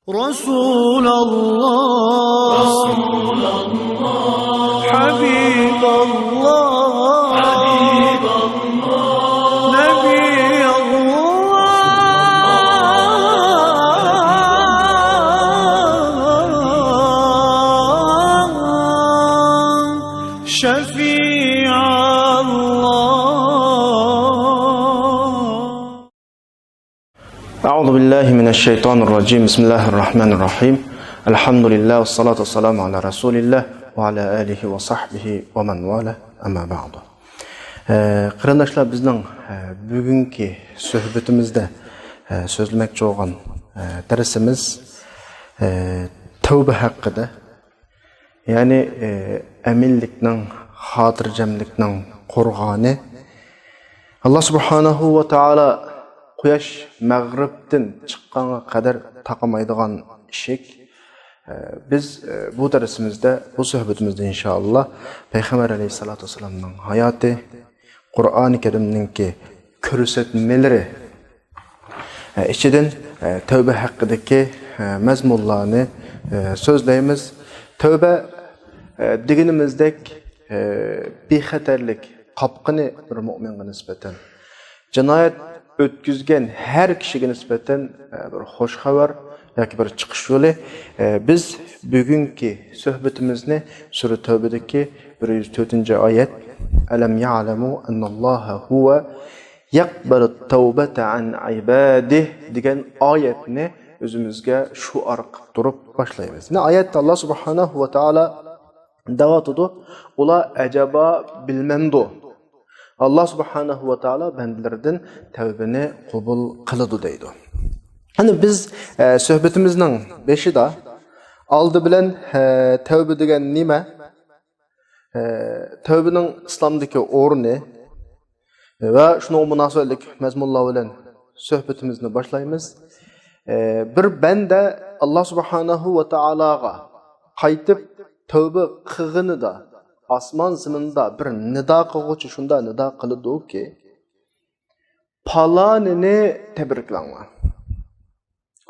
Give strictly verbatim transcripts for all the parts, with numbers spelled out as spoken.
رسول الله، حبيب الله، نبي الله، شفيع الله. أعوذ بالله من الشيطان الرجيم. بسم الله الرحمن الرحيم. الحمد لله والصلاة والسلام على رسول الله وعلى آله وصحبه ومن والاه. أما بعد. ئە، قېرىنداشلار، بىزنىڭ، ئە، بۈگۈنكى سۆھبىتىمىزدە، ئە، سۆزلىمەكچى بولغان، ئە، دەرسىمىز، ئە، تەۋبە ھەققىدە. يەنى، ئە، ئەمىنلىكنىڭ، خاتىرجەملىكنىڭ قورغانى. ئاللا سۇبھانەھۇ ۋە تائالا قۇياش مەغرىبتىن چىققانغا قەدەر تاقىمايدىغان ئىشىك. ئە، بىز، ئە، بۇ دەرسىمىزدە، بۇ سۆھبىتىمىزدە ئىنشائاللا پەيغەمبەر ئەلەيھىسسالاتۇ ۋەسسالامنىڭ ھاياتى، قۇرئانى كەرىمنىڭكى كۆرسەتمىلىرى، ئە، ئىچىدىن، ئە، تەۋبە ھەققىدىكى، ئە، مەزمۇنلارنى، ئە، سۆزلەيمىز. تەۋبە، ئە، دېگىنىمىزدەك، ئە، بىخەتەرلىك قاپقىنى بىر مۆمىنگە نىسبەتەن. جىنايەت ئۆتكۈزگەن ھەر كىشىگە نىسبەتەن، ئە، بىر خۇش خەۋەر ياكى بىر چىقىش يولى. ئە، بىز بۈگۈنكى سۆھبىتىمىزنى سۈرە تەۋبىدىكى بىر يۈز تۆتىنچى ئايەت، «ئەلەم يەئلەمۇ ئەننەللاھە ھۇۋە يەقبەلۇت تەۋبەتە ئەن ئىبادىھ» دېگەن ئايەتنى ئۆزىمىزگە شوئار قىلىپ تۇرۇپ باشلايمىز. يەنى ئايەتتە ئاللا سۇبھانەھۇ ۋە تائالا دەۋاتىدۇ، ئۇلار ئەجەبا بىلمەمدۇ؟ ئاللا سۇبھانەھۇ ۋە تائالا بەندىلىرىدىن تەۋبىنى قوبۇل قىلىدۇ دەيدۇ. يەنى بىز، ئە، سۆھبىتىمىزنىڭ بېشىدا ئالدى بىلەن، ئە، تەۋبە دېگەن نېمە؟ ئە، تەۋبىنىڭ ئىسلامدىكى ئورنى ۋە شۇنىڭغا مۇناسىۋەتلىك مەزمۇنلار بىلەن سۆھبىتىمىزنى باشلايمىز. ئە، بىر بەندە ئاللا سۇبھانەھۇ ۋە تائالاغا قايتىپ تەۋبە قىلغىنىدا، ئاسمان زېمىندا بىر نىدا قىلغۇچى شۇنداق نىدا قىلىدۇكى، «پالانىنى تەبرىكلەڭلار.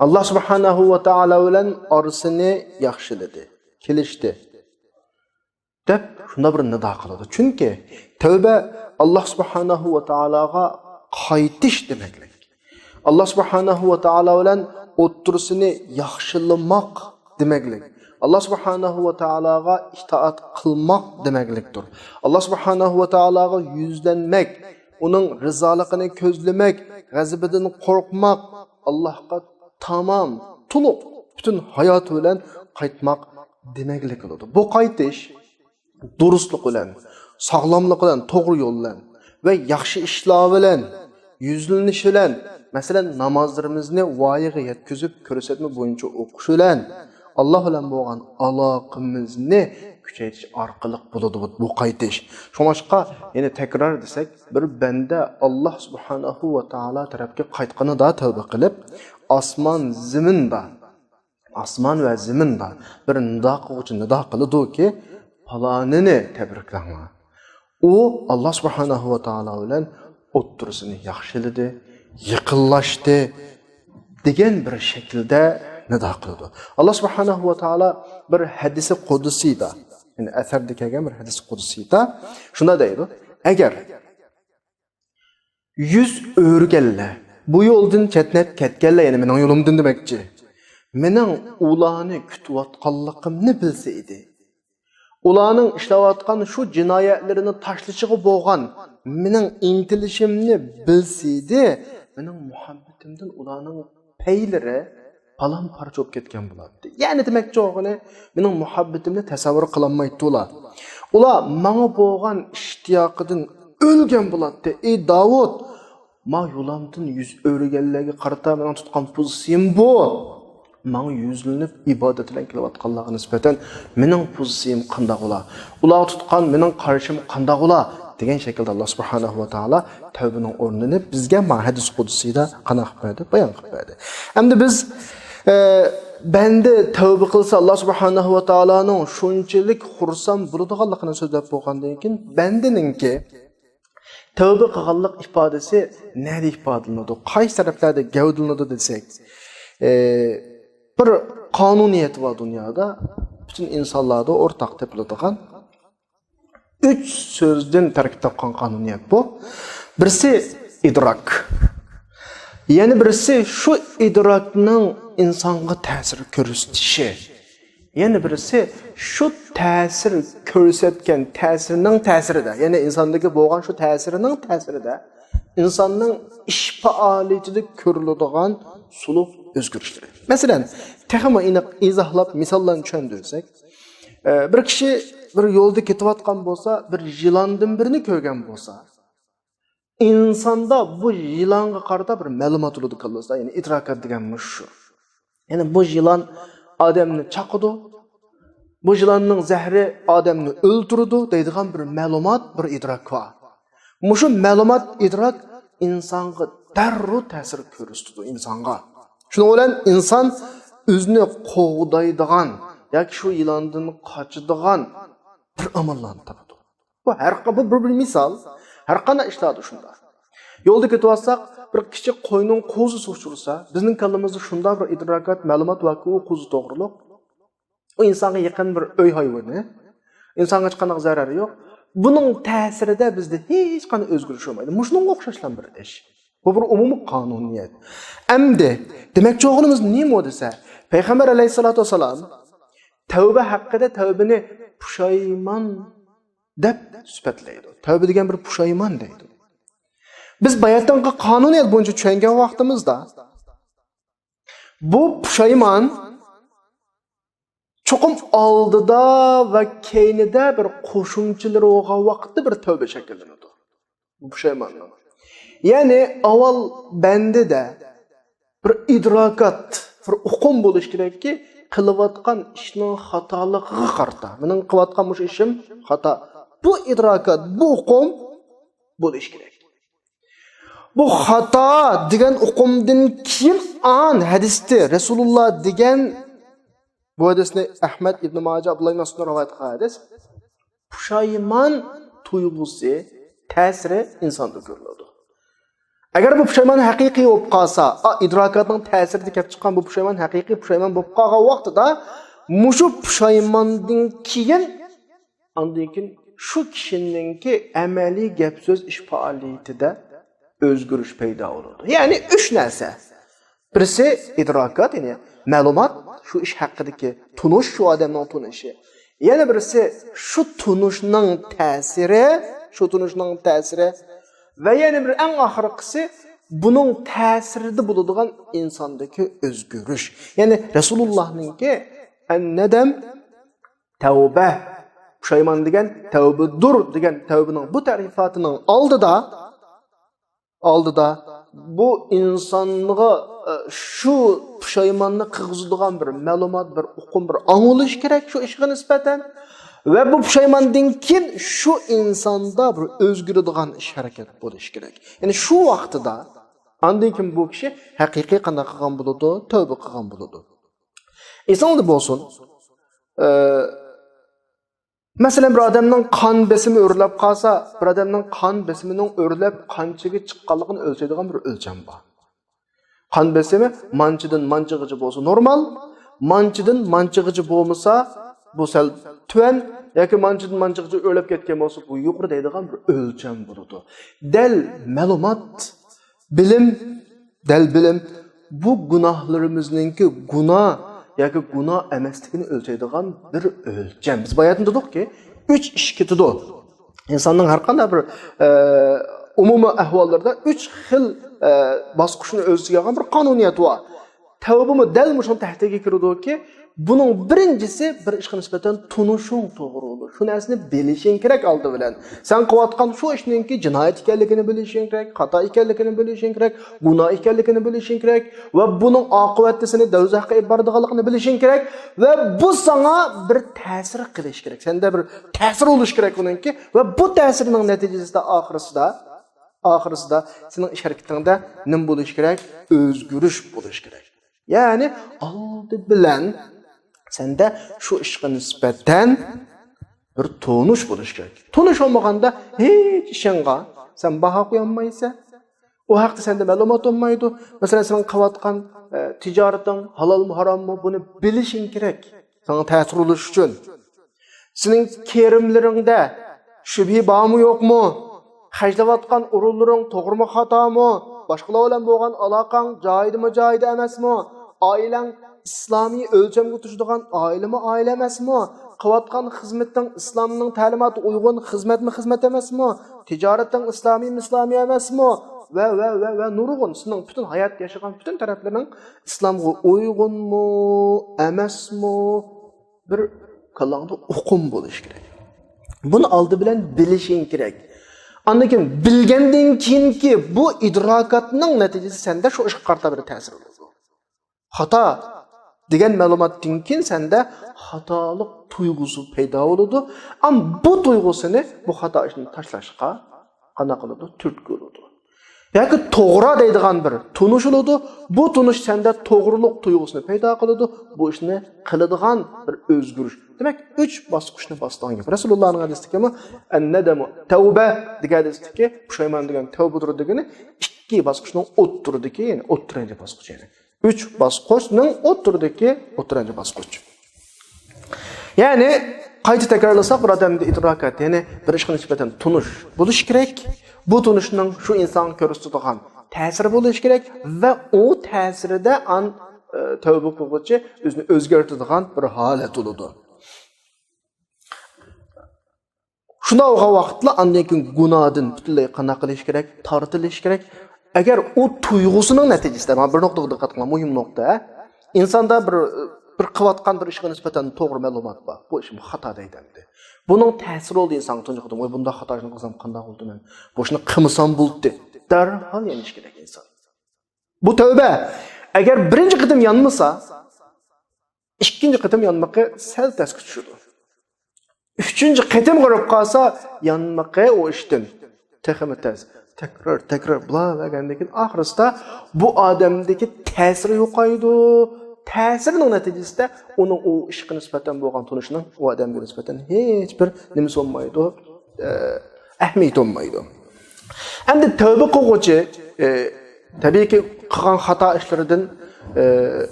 ئاللا سۇبھانەھۇ ۋە تائالا بىلەن ئارىسىنى ياخشىلىدى، كېلىشتى» دەپ شۇنداق بىر نىدا قىلىدۇ. چۈنكى تەۋبە ئاللا سۇبھانەھۇ ۋە تائالاغا قايتىش دېمەكلىك. ئاللا سۇبھانەھۇ ۋە تائالا بىلەن ئوتتۇرىسىنى ياخشىلىماق دېمەكلىك. ئاللا سۇبھانەھۇ ۋە تائالاغا ئىتائەت قىلماق دېمەكلىكتۇر. ئاللا سۇبھانەھۇ ۋە تائالاغا يۈزلەنمەك، ئۇنىڭ رىزالىقىنى كۆزلىمەك، غەزىپىدىن قورقماق، ئاللاھقا تامام، تولۇق، پۈتۈن ھاياتى بىلەن قايتماق دېمەكلىك بولىدۇ. بۇ قايتىش دۇرۇسلۇق بىلەن، ساغلاملىق بىلەن، توغرا يول بىلەن ۋە ياخشى ئىشلار بىلەن يۈزلىنىش بىلەن، مەسىلەن، نامازلىرىمىزنى ۋايىغا يەتكۈزۈپ، كۆرسەتمە بويىچە ئوقۇش بىلەن، ئاللا بىلەن بولغان ئالاقىمىزنى كۈچەيتىش ئارقىلىق بولىدۇ بۇ، بۇ قايتىش. شۇڭلاشقا، يەنە تەكرار دېسەك، بىر بەندە ئاللا سۇبھانەھۇ ۋە تائالا تەرەپكە قايتقىنىدا تەۋبە قىلىپ، ئاسمان زېمىندا، ئاسمان ۋە زېمىندا بىر نىدا قىلغۇچى نىدا قىلىدۇكى، «پالانىنى تەبرىكلەڭلار. ئۇ ئاللا سۇبھانەھۇ ۋە تائالا بىلەن ئوتتۇرىسىنى ياخشىلىدى، يېقىنلاشتى» دېگەن بىر شەكىلدە نىدا قىلىدۇ. ئاللا سۇبھانەھۇ ۋە تائالا بىر ھەدىسى قۇدسىيدا، يەنى ئەسەردە كەلگەن بىر ھەدىسى قۇدسىيدا شۇنداق دەيدۇ، ئەگەر يۈز ئۆرۈگەنلەر، بۇ يولدىن چەتنەپ كەتكەنلەر، يەنى مېنىڭ يولۇمدىن دېمەكچى، مېنىڭ ئۇلارنى كۈتۈۋاتقانلىقىمنى بىلسە ئىدى، ئۇلارنىڭ ئىشلەۋاتقان شۇ جىنايەتلىرىنى تاشلىشىغا بولغان مېنىڭ ئىنتىلىشىمنى بىلسە ئىدى، مېنىڭ مۇھەببىتىمدىن ئۇلارنىڭ پەيلىرى پالان پارچە بولۇپ كەتكەن بولاتتى. يەنى دېمەكچى بولغىنى، مېنىڭ مۇھەببىتىمنى تەسەۋۋۇر قىلالمايتتى ئۇلار. ئۇلار ماڭا بولغان ئىشتىياقىدىن ئۆلگەن بولاتتى. ئەي داۋۇت، ما يولۇمدىن يۈز ئۆرۈگەنلەرگە قارىتا مېنىڭ تۇتقان پوزىتسىيەم بۇ. ماڭا يۈزلىنىپ ئىبادەت بىلەن كېلىۋاتقانلارغا نىسبەتەن مېنىڭ پوزىتسىيەم قانداق بولا؟ ئۇلارغا تۇتقان مېنىڭ قارىشىم قانداق بولا؟ دېگەن شەكىلدە ئاللا سۇبھانەھۇ ۋە تائالا تەۋبىنىڭ ئورنىنى بىزگە ما ھەدىس قۇدسىيدا قانداق قىلىپ بەردى؟ بايان قىلىپ بەردى. ئەمدى بىز، ئە، بەندە تەۋبە قىلسا، ئاللا سۇبھانەھۇ ۋە تائالانىڭ شۇنچىلىك خۇرسەن بولىدىغانلىقىنى سۆزلەپ بولغاندىن كېيىن، بەندىنىڭكى تەۋبە قىلغانلىق ئىپادىسى نەدە ئىپادىلىنىدۇ؟ قايسى تەرەپلەردە گەۋدىلىنىدۇ دېسەك، ئە، بىر قانۇنىيەت بار دۇنيادا، پۈتۈن ئىنسانلاردا ئورتاق تېپىلىدىغان. ئۈچ سۆزدىن تەركىب تاپقان قانۇنىيەت بۇ. بىرسى ئىدراك. يەنە بىرسى شۇ ئىدراكنىڭ ئىنسانغا تەسىر كۆرسىتىشى. يەنە بىرسى شۇ تەسىر كۆرسەتكەن تەسىرنىڭ تەسىرىدە، يەنى ئىنساندىكى بولغان شۇ تەسىرنىڭ تەسىرىدە ئىنساننىڭ ئىش پائالىيىتىدە كۆرۈلىدىغان سۇلۇق ئۆزگىرىشلىرى. مەسىلەن، تېخىمۇ ئېنىق ئىزاھلاپ مىساللارنى چۈشەندۈرسەك، ئە، بىر كىشى بىر يولدا كېتىۋاتقان بولسا، بىر يىلاندىن بىرنى كۆرگەن بولسا، ئىنساندا بۇ يىلانغا قارىتا بىر مەلۇمات بولىدۇ كاللىسىدا، يەنى ئىدراكات دېگەن مۇشۇ. يەنى بۇ يىلان ئادەمنى چاقىدۇ، بۇ يىلاننىڭ زەھىرى ئادەمنى ئۆلتۈرىدۇ دەيدىغان بىر مەلۇمات، بىر ئىدراك بار. مۇشۇ مەلۇمات، ئىدراك ئىنسانغا دەررۇ تەسىر كۆرسىتىدۇ، ئىنسانغا. شۇنىڭ بىلەن ئىنسان ئۆزىنى قوغدايدىغان ياكى شۇ يىلاندىن قاچىدىغان بىر ئاماللارنى تاپىدۇ. بۇ ھەر قا-، بۇ بىر، بىر مىسال. ھەر قانداق ئىشلاردا شۇنداق. يولدا كېتىۋاتساق، بىر كىچىك قوينىڭ قوزىسى ئۇچرىسا، بىزنىڭ كاللىمىزدا شۇنداق بىر ئىدراكات، مەلۇمات باركى، ئۇ قوزا توغرۇلۇق، ئۇ ئىنسانغا يېقىن بىر ئۆي ھايۋىنى، ئىنسانغا ھېچقانداق زەرەر يوق. بۇنىڭ تەسىرىدە بىزدە ھېچقانداق ئۆزگىرىش بولمايدۇ. مۇشۇنىڭغا ئوخشاشلا بىر ئىش. بۇ بىر ئومۇمىي قانۇنىيەت. ئەمدى دېمەكچى بولغىنىمىز نېمە دېسە، پەيغەمبەر ئەلەيھىسسالاتۇ ۋەسسالام تەۋبە ھەققىدە تەۋبىنى پۇشايمان دەپ سۈپەتلەيدۇ. تەۋبە دېگەن بىر پۇشايمان دەيدۇ. بىز باياتىنقى قانۇنىيەت بويىچە چۈشەنگەن ۋاقتىمىزدا، بۇ پۇشايمان چوقۇم ئالدىدا ۋە كەينىدە بىر قوشۇمچىلىرى بولغان ۋاقىتتا بىر تەۋبە شەكىللىنىدۇ. بۇ پۇشايماننىڭ. يەنى ئاۋۋال بەندىدە بىر ئىدراكات، بىر ئۇقۇم بولۇش كېرەككى، قىلىۋاتقان ئىشنىڭ خاتالىقىغا قارىتا. مېنىڭ قىلىۋاتقان مۇشۇ ئىشىم خاتا. بۇ ئىدراكات، بۇ ئۇقۇم بولۇش كېرەك. بۇ خاتا دېگەن ئۇقۇمدىن كېيىن ئان ھەدىستە رەسۇلۇللا دېگەن، بۇ ھەدىسنى ئەھمەد، ئىبن ماجە، ئابدۇللا ئىبن مەسئۇدتىن رىۋايەت قىلغان ھەدىس. پۇشايمان تۇيغۇسى، تەسىرى ئىنساندا كۆرۈلىدۇ. ئەگەر بۇ پۇشايمان ھەقىقىي بولۇپ قالسا، ئا، ئىدراكاتنىڭ تەسىرىدە كەپ چىققان بۇ پۇشايمان ھەقىقىي پۇشايمان بولۇپ قالغان ۋاقتىدا، مۇشۇ پۇشايماندىن كېيىن، ئاندىن كېيىن شۇ كىشىنىڭكى ئەمەلىي گەپ سۆز ئىش پائالىيىتىدە ئۆزگىرىش پەيدا بولىدۇ. يەنى ئۈچ نەرسە. بىرسى ئىدراكات، يەنى مەلۇمات، شۇ ئىش ھەققىدىكى تونۇش، شۇ ئادەمنىڭ تونۇشى. يەنە بىرسى شۇ تونۇشنىڭ تەسىرى، شۇ تونۇشنىڭ تەسىرى. ۋە يەنە بىر ئەڭ ئاخىرقىسى بۇنىڭ تەسىرىدە بولىدىغان ئىنساندىكى ئۆزگىرىش. يەنى رەسۇلۇللانىڭكى ئەننەدەم تەۋبە، پۇشايمان دېگەن تەۋبىدۇر دېگەن تەۋبىنىڭ بۇ تەرىپاتىنىڭ ئالدىدا، ئالدىدا بۇ ئىنسانغا، ئە، شۇ پۇشايماننى قىلغۇزىدىغان بىر مەلۇمات، بىر ئۇقۇم، بىر ئاڭ بولۇشى كېرەك شۇ ئىشقا نىسبەتەن. ۋە بۇ پۇشايماندىن كېيىن شۇ ئىنساندا بىر ئۆزگىرىدىغان ئىش ھەرىكەت بولۇشى كېرەك. يەنى شۇ ۋاقتىدا ئاندىن كېيىن بۇ كىشى ھەقىقىي قانداق قىلغان بولىدۇ؟ تەۋبە قىلغان بولىدۇ. ئېسىڭلاردا بولسۇن، ئە، مەسىلەن، بىر ئادەمنىڭ قان بېسىمى ئۆرلەپ قالسا، بىر ئادەمنىڭ قان بېسىمىنىڭ ئۆرلەپ قانچىگە چىققانلىقىنى ئۆلچەيدىغان بىر ئۆلچەم بار. قان بېسىمى مانچىدىن مانچىغىچە بولسا نورمال، مانچىدىن مانچىغىچە بولمىسا، بۇ سەل تۆۋەن، ياكى مانچىدىن مانچىغىچە ئۆرلەپ كەتكەن بولسا، بۇ يۇقىرى دەيدىغان بىر ئۆلچەم بولىدۇ. دەل مەلۇمات، بىلىم، دەل بىلىم، بۇ گۇناھلىرىمىزنىڭكى گۇناھ ياكى گۇناھ ئەمەسلىكىنى ئۆلچەيدىغان بىر ئۆلچەم. بىز باياتىن دېدۇقكى، ئۈچ ئىش كېتىدۇ. ئىنساننىڭ ھەر قانداق بىر، ئە، ئومۇمىي ئەھۋاللىرىدا ئۈچ خىل، ئە، باسقۇچنى ئۆز ئىچىگە ئالغان بىر قانۇنىيەت بار. تەۋبىمۇ دەل مۇشۇنىڭ تەھتىگە كىرىدۇكى، بۇنىڭ بىرىنچىسى بىر ئىشقا نىسبەتەن تونۇشۇڭ توغرا بولىدۇ. شۇ نەرسىنى بىلىشىڭ كېرەك ئالدى بىلەن. سەن قىلىۋاتقان شۇ ئىشنىڭكى جىنايەت ئىكەنلىكىنى بىلىشىڭ كېرەك، خاتا ئىكەنلىكىنى بىلىشىڭ كېرەك، گۇناھ ئىكەنلىكىنى بىلىشىڭ كېرەك ۋە بۇنىڭ ئاقىۋەتتە سېنى دوزاخقا ئېلىپ بارىدىغانلىقىنى بىلىشىڭ كېرەك ۋە بۇ ساڭا بىر تەسىر قىلىشى كېرەك. سەندە بىر تەسىر بولۇشى كېرەك ئۇنىڭكى ۋە بۇ تەسىرنىڭ نەتىجىسىدە ئاخىرسىدا، ئاخىرسىدا سېنىڭ ئىش ھەرىكىتىڭدە نېمە بولۇشى كېرەك؟ ئۆزگىرىش بولۇشى كېرەك. يەنى ئالدى بىلەن سەندە شۇ ئىشقا نىسبەتەن بىر تونۇش بولۇشى كېرەك. تونۇش بولمىغاندا ھېچ ئىشىڭغا سەن باھا قويالمايسەن. ئۇ ھەقتە سەندە مەلۇمات بولمايدۇ. مەسىلەن، سېنىڭ قىلىۋاتقان، ئە، تىجارىتىڭ ھالالمۇ، ھاراممۇ، بۇنى بىلىشىڭ كېرەك. ساڭا تەسىر بولۇش ئۈچۈن. سېنىڭ كىرىملىرىڭدە شۈبھە بارمۇ، يوقمۇ؟ خەجلەۋاتقان ئورۇنلىرىڭ توغرىمۇ، خاتامۇ؟ باشقىلار بىلەن بولغان ئالاقەڭ جايىدىمۇ، جايىدا ئەمەسمۇ؟ ئائىلەڭ ئىسلامىي ئۆلچەمگە تۇتىدىغان ئائىلىمۇ، ئائىلە ئەمەسمۇ؟ قىلىۋاتقان خىزمىتىڭ ئىسلامنىڭ تەلىماتىغا ئۇيغۇن خىزمەتمۇ، خىزمەت ئەمەسمۇ؟ تىجارىتىڭ ئىسلامىيمۇ، ئىسلامىي ئەمەسمۇ؟ ۋە، ۋە، ۋە، ۋە نۇرغۇن سېنىڭ پۈتۈن ھايات ياشىغان پۈتۈن تەرەپلىرىڭ ئىسلامغا ئۇيغۇنمۇ، ئەمەسمۇ؟ بىر كاللاڭدا ئۇقۇم بولۇشى كېرەك. بۇنى ئالدى بىلەن بىلىشىڭ كېرەك. ئاندىن كېيىن بىلگەندىن كېيىنكى بۇ ئىدراكاتنىڭ نەتىجىسى سەندە شۇ ئىشقا قارىتا بىر تەسىر بولىدۇ. خاتا دېگەن مەلۇماتتىن كېيىن سەندە خاتالىق تۇيغۇسى پەيدا بولىدۇ. ئەمما بۇ تۇيغۇسىنى بۇ خاتا ئىشنى تاشلاشقا قانداق قىلىدۇ؟ تۈرتكە بولىدۇ. ياكى توغرا دەيدىغان بىر تونۇش بولىدۇ. بۇ تونۇش سەندە توغرىلىق تۇيغۇسىنى پەيدا قىلىدۇ. بۇ ئىشنى قىلىدىغان بىر ئۆزگىرىش. دېمەك، ئۈچ باسقۇچنى باستىڭ. رەسۇلۇللانىڭ ھەدىسىدىكىمۇ، «ئەننەدەمۇ تەۋبە» دېگەن ھەدىسىدىكى پۇشايمان دېگەن تەۋبىدۇر دېگىنى ئىككى باسقۇچنىڭ ئوتتۇرىدىكى، يەنى ئوتتۇرىنچى باسقۇچ، يەنى ئۈچ باسقۇچنىڭ ئوتتۇرىدىكى ئوتتۇرىنچى باسقۇچ. يەنى قايتا تەكرارلىساق، بىر ئادەمدە ئىدراكات، يەنى بىر ئىشقا نىسبەتەن تونۇش بولۇشى كېرەك. بۇ تونۇشنىڭ شۇ ئىنسانغا كۆرسىتىدىغان تەسىرى بولۇشى كېرەك ۋە ئۇ تەسىرىدە ئان-، ئە، تەۋبە قىلغۇچى ئۆزىنى ئۆزگەرتىدىغان بىر ھالەت بولىدۇ. شۇنداق بولغان ۋاقىتلا ئاندىن كېيىن گۇناھدىن پۈتۈنلەي قانداق قىلىش كېرەك؟ تارتىلىش كېرەك. ئەگەر ئۇ تۇيغۇسىنىڭ نەتىجىسىدە، مانا بىر نۇقتىغا دىققەت قىلىڭ، مۇھىم نۇقتا. ئىنساندا بىر، بىر قىلىۋاتقان بىر ئىشقا نىسبەتەن توغرا مەلۇمات بار. بۇ ئىشىم خاتا دەيدۇ ئەمدى. بۇنىڭ تەسىرى بولدى ئىنسانغا تۇنجى قېتىم، ۋاي، بۇنداق خاتا ئىشنى قىلسام قانداق بولدى مەن؟ بۇ ئىشنى قىلمىسام بولدى. دەرھال يېنىش كېرەك ئىنسان. بۇ تەۋبە. ئەگەر بىرىنچى قېتىم يانمىسا، ئىككىنچى قېتىم يانمىقى سەل تەسكە چۈشىدۇ. ئۈچىنچى قېتىم قىلىپ قالسا، يانمىقى ئۇ ئىشتىن تېخىمۇ تەس. تەكرار، تەكرار بۇلار بەرگەندىن كېيىن ئاخىرسىدا بۇ ئادەمدىكى تەسىرى يوقايدۇ. تەسىرىنىڭ نەتىجىسىدە ئۇنىڭ ئۇ ئىشقا نىسبەتەن بولغان تونۇشىنىڭ ئۇ ئادەمگە نىسبەتەن ھېچ بىر نېمىسى بولمايدۇ، ئە، ئەھمىيىتى بولمايدۇ. ئەمدى تەۋبە قىلغۇچى، ئە، تەبىئىيكى، قىلغان خاتا ئىشلىرىدىن، ئە،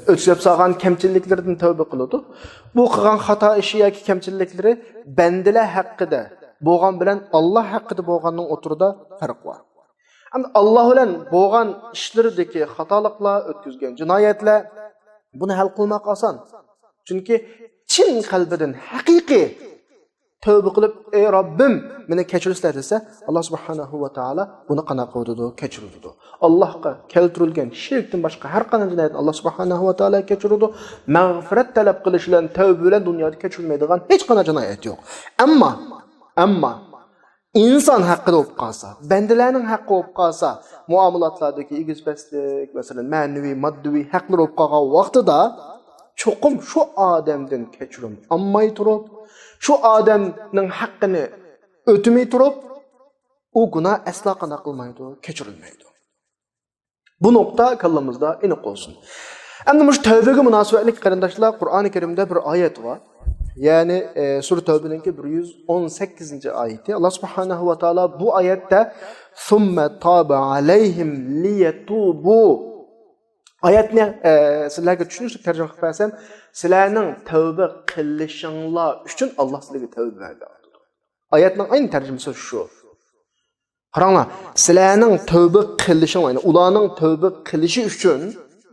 ئۆتكۈزۈپ سالغان كەمچىلىكلىرىدىن تەۋبە قىلىدۇ. بۇ قىلغان خاتا ئىشى ياكى كەمچىلىكلىرى بەندىلەر ھەققىدە بولغان بىلەن ئاللا ھەققىدە بولغاننىڭ ئوتتۇرىدا پەرق بار. ئەمدى ئاللا بىلەن بولغان ئىشلىرىدىكى خاتالىقلار، ئۆتكۈزگەن جىنايەتلەر، بۇنى ھەل قىلماق ئاسان. چۈنكى چىن قەلبىدىن ھەقىقىي تەۋبە قىلىپ، «ئەي رەببىم، مېنى كەچۈرسىلە» دېسە، ئاللا سۇبھانەھۇ ۋە تائالا بۇنى قانداق قىلىۋېتىدۇ؟ كەچۈرۈۋېتىدۇ. ئاللاغا كەلتۈرۈلگەن شىركتىن باشقا ھەر قانداق جىنايەتنى ئاللا سۇبھانەھۇ ۋە تائالا كەچۈرىدۇ. مەغپىرەت تەلەپ قىلىش بىلەن، تەۋبە بىلەن دۇنيادا كەچۈرۈلمەيدىغان ھېچ قانداق جىنايەت يوق. ئەمما، ئەمما ئىنسان ھەققىدە بولۇپ قالسا، بەندىلەرنىڭ ھەققى بولۇپ قالسا، مۇئامىلاتلاردىكى ئېگىز-پەسلىك، مەسىلەن، مەنىۋى، ماددىۋى ھەقلىرى بولۇپ قالغان ۋاقتىدا، چوقۇم شۇ ئادەمدىن كەچۈرۈم ئالماي تۇرۇپ، شۇ ئادەمنىڭ ھەققىنى ئۆتىمەي تۇرۇپ، ئۇ گۇناھ ئەسلا قانداق قىلمايدۇ؟ كەچۈرۈلمەيدۇ. بۇ نۇقتا كاللىمىزدا ئېنىق بولسۇن. ئەمدى مۇشۇ تەۋبىگە مۇناسىۋەتلىك قېرىنداشلار، قۇرئانى كەرىمدە بىر ئايەت بار. يەنى، ئە، سۈرە تەۋبىنىڭكى بىر يۈز ئون سەككىزىنچى ئايىتى. ئاللا سۇبھانەھۇ ۋە تائالا بۇ ئايەتتە، «ثم تاب عليهم ليتوبوا». ئايەتنى، ئە، سىلەرگە چۈشىنىشلىك تەرجىمە قىلىپ بەرسەم، «سىلەرنىڭ تەۋبە قىلىشىڭلار ئۈچۈن ئاللا سىلەرگە تەۋبە بەردى». ئايەتنىڭ ئەينى تەرجىمىسى شۇ. قاراڭلار، سىلەرنىڭ تەۋبە قىلىشىڭلار، يەنى ئۇلارنىڭ تەۋبە قىلىشى ئۈچۈن،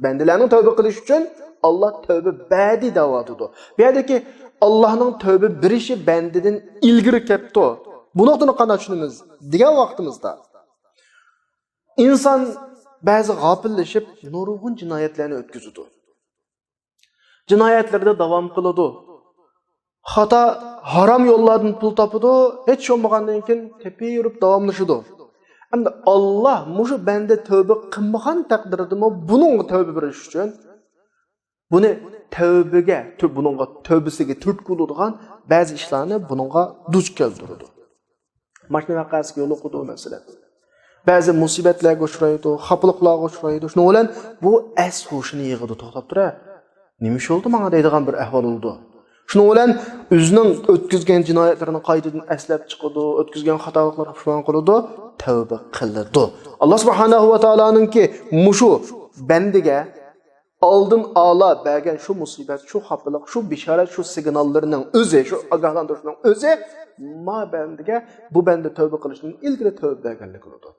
بەندىلەرنىڭ تەۋبە قىلىشى ئۈچۈن ئاللا تەۋبە بەردى دەۋاتىدۇ. بۇ يەردىكى ئاللانىڭ تەۋبە بېرىشى بەندىدىن ئىلگىرى كەپتۇ. بۇ نۇقتىنى قانداق چۈشىنىمىز دېگەن ۋاقتىمىزدا، ئىنسان بەزى غاپىللىشىپ نۇرغۇن جىنايەتلەرنى ئۆتكۈزىدۇ. جىنايەتلىرىدە داۋام قىلىدۇ. خاتا، ھارام يوللاردىن پۇل تاپىدۇ، ھېچ بولمىغاندىن كېيىن تېپىۋېرىپ داۋاملىشىدۇ. ئەمدى ئاللا مۇشۇ بەندە تەۋبە قىلمىغان تەقدىردىمۇ بۇنىڭغا تەۋبە بېرىش ئۈچۈن بۇنى تەۋبىگە، تۈ-، بۇنىڭغا تەۋبىسىگە تۈرتكە بولىدىغان بەزى ئىشلارنى بۇنىڭغا دۇچ كەلتۈرىدۇ. ماشىنا ۋەقەسىگە يولۇقىدۇ، مەسىلەن. بەزى مۇسىبەتلەرگە ئۇچرايدۇ، خاپىلىقلارغا ئۇچرايدۇ. شۇنىڭ بىلەن بۇ ئەس-ھوشىنى يىغىدۇ، توختاپ تۇرە. نېمە ئىش بولدى ماڭا دەيدىغان بىر ئەھۋال بولىدۇ. شۇنىڭ بىلەن ئۆزىنىڭ ئۆتكۈزگەن جىنايەتلىرىنى قايتىدىن ئەسلەپ چىقىدۇ، ئۆتكۈزگەن خاتالىقلىرىغا پۇشمان قىلىدۇ. تەۋبە قىلىدۇ. ئاللا سۇبھانەھۇ ۋە تائالانىڭكى مۇشۇ بەندىگە ئالدىن ئالا بەرگەن شۇ مۇسىبەت، شۇ خاپىلىق، شۇ بېشارەت، شۇ سىگناللىرىنىڭ ئۆزى، شۇ ئاگاھلاندۇرۇشنىڭ ئۆزى ما بەندىگە، بۇ بەندە تەۋبە قىلىشتىن ئىلگىرى تەۋبە بەرگەنلىك بولىدۇ.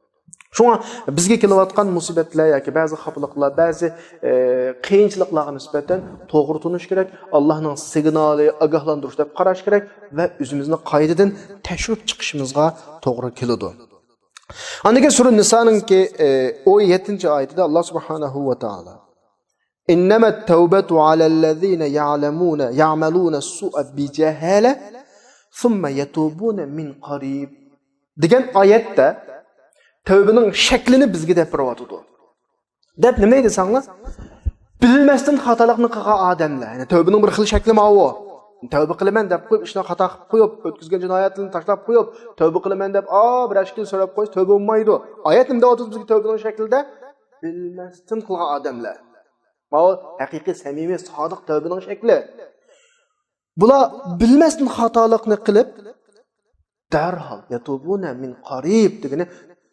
شۇڭا بىزگە كېلىۋاتقان مۇسىبەتلەر ياكى بەزى خاپىلىقلار، بەزى، ئە، قىيىنچىلىقلارغا نىسبەتەن توغرا تونۇش كېرەك، ئاللانىڭ سىگنالى، ئاگاھلاندۇرۇش دەپ قاراش كېرەك ۋە ئۆزىمىزنى قايتىدىن تەكشۈرۈپ چىقىشىمىزغا توغرا كېلىدۇ. ئاندىن كېيىن سۈرە نىسانىڭكى، ئە، ئون يەتتىنچى ئايىتىدە ئاللا سۇبھانەھۇ ۋە تائالا، إنما التوبة على الذين يعلمون، يعملون السوء بجهالة ثم يتوبون من قريب دېگەن ئايەتتە تەۋبىنىڭ شەكلىنى بىزگە دەپ بېرىۋاتىدۇ. دەپ نېمە دېسەڭلار، بىلمەستىن خاتالىقنى قىلغان ئادەملەر، يەنى تەۋبىنىڭ بىر خىل شەكلى ماۋۇ. تەۋبە قىلىمەن دەپ قويۇپ، ئىشنى خاتا قىلىپ قويۇپ، ئۆتكۈزگەن جىنايەتلىرىنى تاشلاپ قويۇپ، تەۋبە قىلىمەن دەپ، ئا، بىر ئىككى يىل سۆرەپ قويسا تەۋبە بولمايدۇ. ئايەت نېمە دەۋاتىدۇ بىزگە تەۋبىنىڭ شەكلىدە؟ بىلمەستىن قىلغان ئادەملەر. ماۋۇ ھەقىقىي، سەمىمىي، سادىق تەۋبىنىڭ شەكلى. بۇلار بىلمەستىن خاتالىقنى قىلىپ، دەرھال، يتوبون من قريب دېگىنى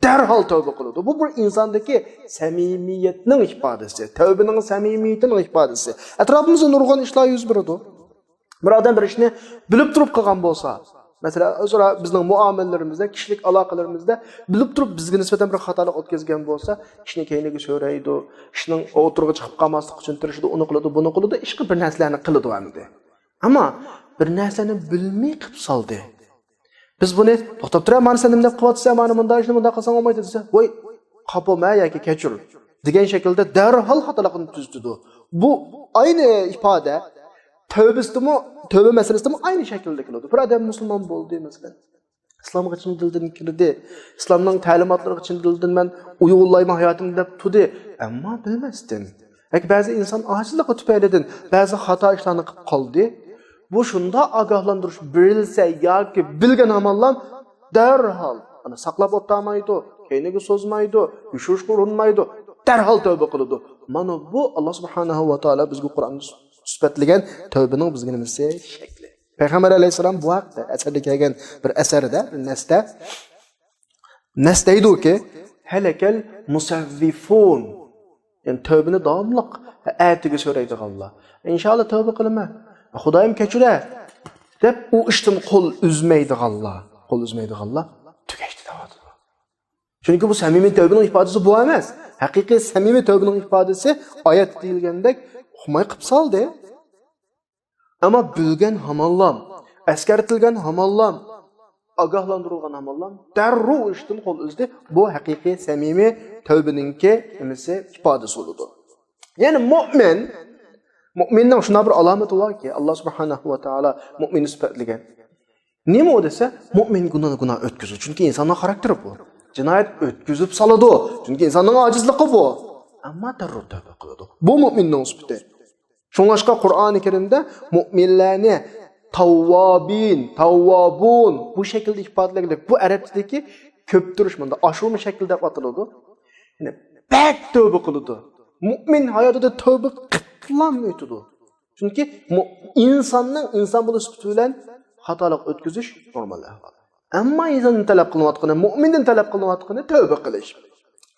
دەرھال تەۋبە قىلىدۇ. بۇ بىر ئىنساندىكى سەمىمىيەتنىڭ ئىپادىسى، تەۋبىنىڭ سەمىمىيىتىنىڭ ئىپادىسى. ئەتراپىمىزدا نۇرغۇن ئىشلار يۈز بېرىدۇ. بىر ئادەم بىر ئىشنى بىلىپ تۇرۇپ قىلغان بولسا، مەسىلەن، ئۆزئارا بىزنىڭ مۇئامىلىلىرىمىزدە، كىشىلىك ئالاقىلىرىمىزدە بىلىپ تۇرۇپ بىزگە نىسبەتەن بىر خاتالىق ئۆتكۈزگەن بولسا، ئىشنى كەينىگە سۆرەيدۇ، ئىشنىڭ ئوتتۇرىغا چىقىپ قالماسلىق ئۈچۈن تىرىشىدۇ، ئۇنى قىلىدۇ، بۇنى قىلىدۇ، ئىشقىلىپ بىر نەرسىلەرنى قىلىدۇ ئەمدى. ئەمما بىر نەرسىنى بىلمەي قىلىپ سالدى. بىز بۇنى، توختاپ تۇر، مانا سەن نېمە دەپ قىلىۋاتىسەن، مانا مۇنداق ئىشنى مۇنداق قىلساڭ بولمايدۇ دېسە، ۋاي، خاپا بولما ياكى كەچۈر دېگەن شەكىلدە دەرھال خاتالىقنى تۈزىتىدۇ. بۇ ئاينى ئىپادە تەۋبىسىدىمۇ، تەۋبە مەسىلىسىدىمۇ ئاينى شەكىلدە كېلىدۇ. بىر ئادەم مۇسۇلمان بولدى، مەسىلەن، ئىسلامغا چىن دىلدىن كىردى، ئىسلامنىڭ تەلىماتلىرىغا چىن دىلدىن مەن ئۇيغۇنلايمەن ھاياتىمنى دەپ تۇردى، ئەمما بىلمەستىن. ياكى بەزى ئىنسان ئاجىزلىقى تۈپەيلىدىن بەزى خاتا ئىشلارنى قىلىپ قالدى. بۇ شۇنداق ئاگاھلاندۇرۇش بېرىلسە ياكى بىلگەن ھامانلام دەرھال، ئانا، ساقلاپ ئولتۇرمايدۇ، كەينىگە سوزمايدۇ، يوشۇرۇشقا ئۇرۇنمايدۇ، دەرھال تەۋبە قىلىدۇ. مانا بۇ، ئاللا سۇبھانەھۇ ۋە تائالا بىزگە قۇرئاندا سۈپەتلىگەن تەۋبىنىڭ بىزگە نېمىسى؟ شەكلى. پەيغەمبەر ئەلەيھىسسالام بۇ ھەقتە ئەسەردە كەلگەن بىر ئەسەردە، بىر نەستە، نەس دەيدۇكى، ھەلەكەل مۇسەۋۋىفۇن. يەنى تەۋبىنى داۋاملىق ئەتىگە سۆرەيدىغانلار. ئىنشائاللا تەۋبە قىلىمەن، خۇدايىم كەچۈرە دەپ ئۇ ئىشتىن قول ئۈزمەيدىغانلار، قول ئۈزمەيدىغانلار تۈگەشتى دەۋاتىدۇ. چۈنكى بۇ سەمىمىي تەۋبىنىڭ ئىپادىسى بۇ ئەمەس. ھەقىقىي سەمىمىي تەۋبىنىڭ ئىپادىسى ئايەتتە دېيىلگەندەك ئۇقماي قىپ سالدى. ئەمما بىلگەن ھامانلام، ئەسكەرتىلگەن ھامانلام، ئاگاھلاندۇرۇلغان ھامانلام دەررۇ ئىشتىن قول ئۈزدى. بۇ ھەقىقىي سەمىمىي تەۋبىنىڭكى نېمىسى، ئىپادىسى بولىدۇ. يەنى مۇئمىن، مۇئمىننىڭ شۇنداق بىر ئالامىتى باركى، ئاللا سۇبھانەھۇ ۋە تائالا مۇئمىننى سۈپەتلىگەن. نېمە ئۇ دېسە، مۇئمىن گۇناھ، گۇناھ ئۆتكۈزىدۇ. چۈنكى ئىنساننىڭ خاراكتېرى بۇ. جىنايەت ئۆتكۈزۈپ سالىدۇ. چۈنكى ئىنساننىڭ ئاجىزلىقى بۇ. ئەمما دەررۇ تەۋبە قىلىدۇ. بۇ مۇئمىننىڭ سۈپىتى. شۇڭلاشقا قۇرئانى كەرىمدە مۇئمىنلەرنى تاۋۋابىن، تاۋۋابۇن بۇ شەكىلدە ئىپادىلىگەندەك، بۇ ئەرەبچىدىكى كۆپتۈرۈش، مۇندا ئاشۇرما شەكلى دەپ ئاتىلىدۇ. يەنى بەك تەۋبە قىلىدۇ. مۇئمىن ھاياتىدا تەۋبە قىپلام ئۆتىدۇ. چۈنكى مۇ-، ئىنساننىڭ ئىنسان بولۇش سۈپىتى بىلەن خاتالىق ئۆتكۈزۈش نورمال ئەھۋال. ئەمما ئىنساندىن تەلەپ قىلىنىۋاتقىنى، مۇئمىندىن تەلەپ قىلىنىۋاتقىنى تەۋبە قىلىش.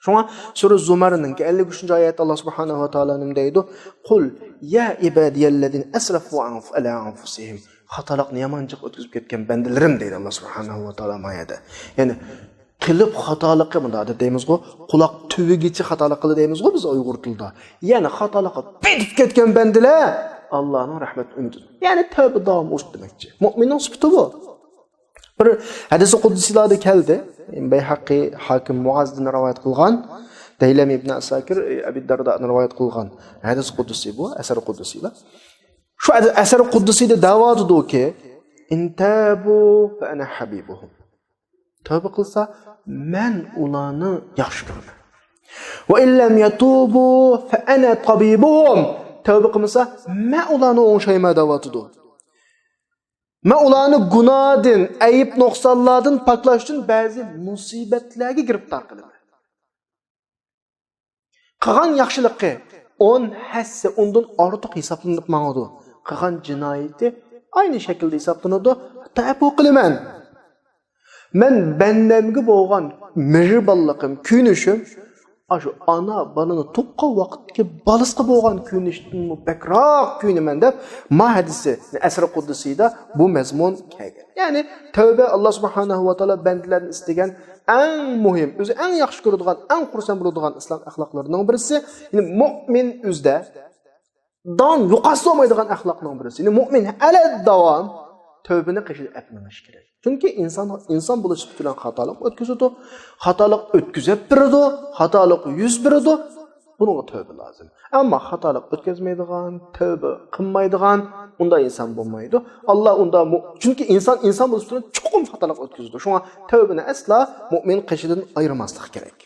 شۇڭا سۈرە زۇمەرنىڭكى ئەللىك ئۈچىنچى ئايەتتە ئاللا سۇبھانەھۇ ۋە تائالا نېمە دەيدۇ؟ قۇل يا ئىبادىيەللەزىنە ئەسرەفۇ ئەنف-، ئەلا ئەنفۇسىھىم. خاتالىقنى يامان جىق ئۆتكۈزۈپ كەتكەن بەندىلىرىم دەيدۇ ئاللا سۇبھانەھۇ ۋە تائالا ما يەردە. يەنى قىلىپ خاتالىقى، مۇنداق دەپ دەيمىزغۇ، قۇلاق تۈۋىگىچە خاتالىق قىلدى دەيمىزغۇ بىز ئۇيغۇر تىلىدا. يەنى خاتالىققا پېتىپ كەتكەن بەندىلەر ئاللانىڭ رەھمىتىنى ئۈمىد ئۈزمەيدۇ. يەنى تەۋبە داۋامى ئۇشۇ دېمەكچى. مۇئمىننىڭ سۈپىتى بۇ. بىر ھەدىسى قۇدسىيلاردا كەلدى. بەيھەقى، ھاكىم مۇئازدىن رىۋايەت قىلغان، دەيلەمى ئىبن ئەساكىر، ئەبى دەردادىن رىۋايەت قىلغان ھەدىس قۇدسىي بۇ، ئەسەر قۇدسىيلار. شۇ ئەسەر قۇدسىيدا دەۋاتىدۇكى، «ئىن تابۇ فەئەنە ھەبىبۇھۇم.» تەۋبە قىلسا، مەن ئۇلارنى ياخشى كۆرىمەن. «ۋە ئىن لەم يەتۇبۇ فەئەنە تەبىبۇھۇم.» تەۋبە قىلمىسا، مەن ئۇلارنى ئوڭشايمەن دەۋاتىدۇ. مەن ئۇلارنى گۇناھدىن، ئەيىب نۇقسانلاردىن پاكلاش ئۈچۈن بەزى مۇسىبەتلەرگە گىرىپتار قىلىمەن. قىلغان ياخشىلىقى ئون ھەسسە، ئۇندىن ئارتۇق ھېسابلىنىپ ماڭىدۇ. قىلغان جىنايىتى ئاينى شەكىلدە ھېسابلىنىدۇ. ھەتتا ئەپۇ قىلىمەن. مەن بەندەمگە بولغان مېھرىبانلىقىم، كۆيۈنۈشۈم ئاشۇ ئانا بالىنى تۇغقان ۋاقىتتىكى بالىسىغا بولغان كۆيۈنۈشتىنمۇ بەكرەك كۆيۈنىمەن دەپ، ما ھەدىسى، ئەسىر قۇدسىيدا بۇ مەزمۇن كەلگەن. يەنى تەۋبە ئاللا سۇبھانەھۇ ۋە تائالا بەندىلەردىن ئىستىگەن ئەڭ مۇھىم، ئۆزى ئەڭ ياخشى كۆرىدىغان، ئەڭ خۇرسەن بولىدىغان ئىسلام ئەخلاقلىرىنىڭ بىرسى. يەنى مۇئمىن ئۆزىدە داۋام يوقاتسا بولمايدىغان ئەخلاقنىڭ بىرسى. يەنى مۇئمىن ھەلە داۋام تەۋبىنى قېشىدا ئەپ مېڭىشى كېرەك. چۈنكى ئىنسان، ئىنسان بولۇش سۈپىتى بىلەن خاتالىق ئۆتكۈزىدۇ. خاتالىق ئۆتكۈزۈپ بېرىدۇ. خاتالىق يۈز بېرىدۇ. بۇنىڭغا تەۋبە لازىم. ئەمما خاتالىق ئۆتكۈزمەيدىغان، تەۋبە قىلمايدىغان ئۇنداق ئىنسان بولمايدۇ. ئاللا ئۇنداق مۇ-، چۈنكى ئىنسان ئىنسان بولۇش سۈپىتى بىلەن چوقۇم خاتالىق ئۆتكۈزىدۇ. شۇڭا تەۋبىنى ئەسلا مۇئمىن قېشىدىن ئايرىماسلىق كېرەك.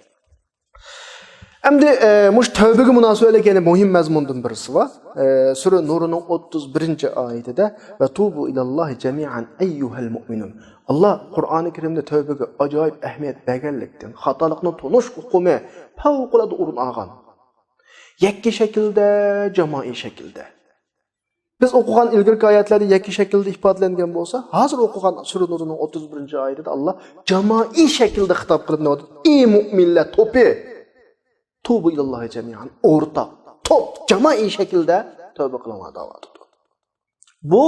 ئەمدى، ئە، مۇشۇ تەۋبىگە مۇناسىۋەتلىك يەنە مۇھىم مەزمۇندىن بىرسى بار. ئە، سۈرە نۇرنىڭ ئوتتۇز بىرىنچى ئايىتىدە، «ۋە تۇبۇ ئىلاللاھى جەمىئەن ئەييۇھەل مۇئمىنۇن.» ئاللا قۇرئانى كەرىمدە تەۋبىگە ئاجايىپ ئەھمىيەت بەرگەنلىكتىن، خاتالىقنى تونۇش ئۇقۇمى پەۋقۇلئاددە ئورۇن ئالغان. يەككە شەكىلدە، جامائىي شەكىلدە. بىز ئوقۇغان ئىلگىرىكى ئايەتلەردە يەككە شەكىلدە ئىپادىلەنگەن بولسا، ھازىر ئوقۇغان سۈرە نۇرنىڭ ئوتتۇز بىرىنچى ئايىتىدە ئاللا جامائىي شەكىلدە خىتاب قىلىپ نېمە دەيدۇ؟ ئى مۇئمىنلەر توپى! تۇبۇ ئىلاللاھى جەمىئەن. ئورتاق، توپ، جامائىي شەكىلدە تەۋبە قىلىڭلار دەۋاتىدۇ. بۇ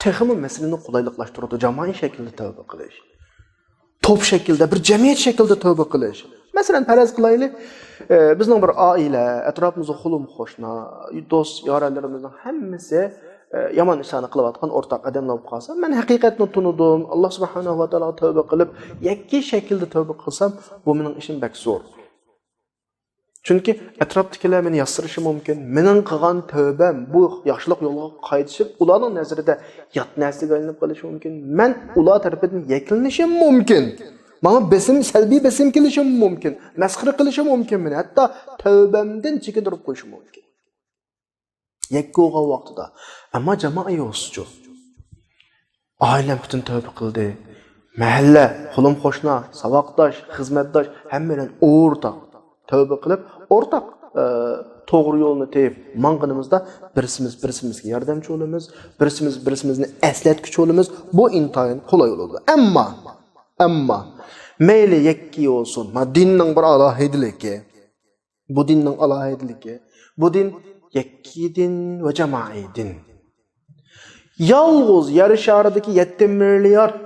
تېخىمۇ مەسىلىنى قولايلىقلاشتۇرىدۇ، جامائىي شەكىلدە تەۋبە قىلىش. توپ شەكلىدە، بىر جەمئىيەت شەكلىدە تەۋبە قىلىش. مەسىلەن، پەرەز قىلايلى، ئە، بىزنىڭ بىر ئائىلە، ئەتراپىمىزدا قولۇم-قوشنا، دوست-يارەنلىرىمىزنىڭ ھەممىسى، ئە، يامان ئىشلارنى قىلىۋاتقان ئورتاق ئادەملەر بولۇپ قالسا، مەن ھەقىقەتنى تونۇدۇم، ئاللا سۇبھانەھۇ ۋە تائالاغا تەۋبە قىلىپ، يەككە شەكىلدە تەۋبە قىلسام، بۇ مېنىڭ ئىشىم بەك زور. چۈنكى ئەتراپتىكىلەر مېنى ياتسىرىشى مۇمكىن. مېنىڭ قىلغان تەۋبەم بۇ ياخشىلىق يولىغا قايتىشىپ، ئۇلارنىڭ نەزىرىدە يات نەرسىگە ئايلىنىپ قېلىشى مۇمكىن. مەن ئۇلار تەرىپىدىن يەكلىنىشىم مۇمكىن. ماڭا بېسىم، سەلبىي بېسىم كېلىشى مۇمكىن. مەسخىرە قىلىشى مۇمكىن مېنى. ھەتتا تەۋبەمدىن چېكىندۈرۈپ قويۇشى مۇمكىن. يەككە بولغان ۋاقتىدا. ئەمما جامائىي بولسىچۇ؟ ئائىلەم پۈتۈن تەۋبە قىلدى. مەھەللە، قولۇم-قوشنا، ساۋاقداش، خىزمەتداش، ھەممەيلەن ئورتاق تەۋبە قىلىپ، ئورتاق، ئە، توغرا يولنى تېپىپ ماڭغىنىمىزدا بىرسىمىز بىرسىمىزگە ياردەمچى بولىمىز، بىرسىمىز بىرسىمىزنى ئەسلەتكۈچى بولىمىز. بۇ ئىنتايىن قولاي بولىدۇ. ئەمما، ئەمما مەيلى يەككە بولسۇن، ما دىننىڭ بىر ئالاھىدىلىكى. بۇ دىننىڭ ئالاھىدىلىكى. بۇ دىن يەككە دىن ۋە جامائىي دىن. يالغۇز يەر شارىدىكى يەتتە مىليارد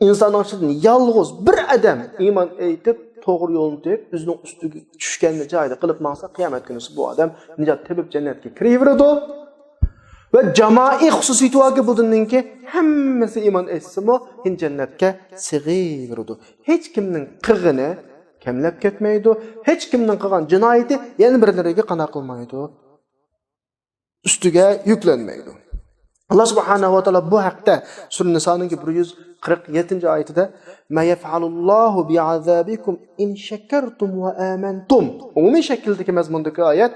ئىنساننىڭ ئىچىدىن يالغۇز بىر ئادەم ئىمان ئېيتىپ، توغرا يولنى تېپىپ، ئۆزىنىڭ ئۈستىگە چۈشكەننى جايىدا قىلىپ ماڭسا، قىيامەت كۈنىسى بۇ ئادەم نىجات تېپىپ جەننەتكە كىرىۋېرىدۇ. ۋە جامائىي خۇسۇسىيىتى باركى، بۇ دىننىڭكى ھەممىسى ئىمان ئېيتسىمۇ، يەنە جەننەتكە سىغىۋېرىدۇ. ھېچ كىمنىڭ قىلغىنى كەملەپ كەتمەيدۇ. ھېچ كىمنىڭ قىلغان جىنايىتى يەنە بىرلىرىگە قانداق قىلمايدۇ؟ ئۈستىگە يۈكلەنمەيدۇ. ئاللا سۇبھانەھۇ ۋە تائالا بۇ ھەقتە سۈرە نىسانىڭكى بىر يۈز قىرىق يەتتىنچى ئايىتىدە، ما يەفئەلۇللاھۇ بىئازابىكۇم ئىن شەكەرتۇم ۋە ئامەنتۇم. ئومۇمىي شەكىلدىكى مەزمۇندىكى ئايەت،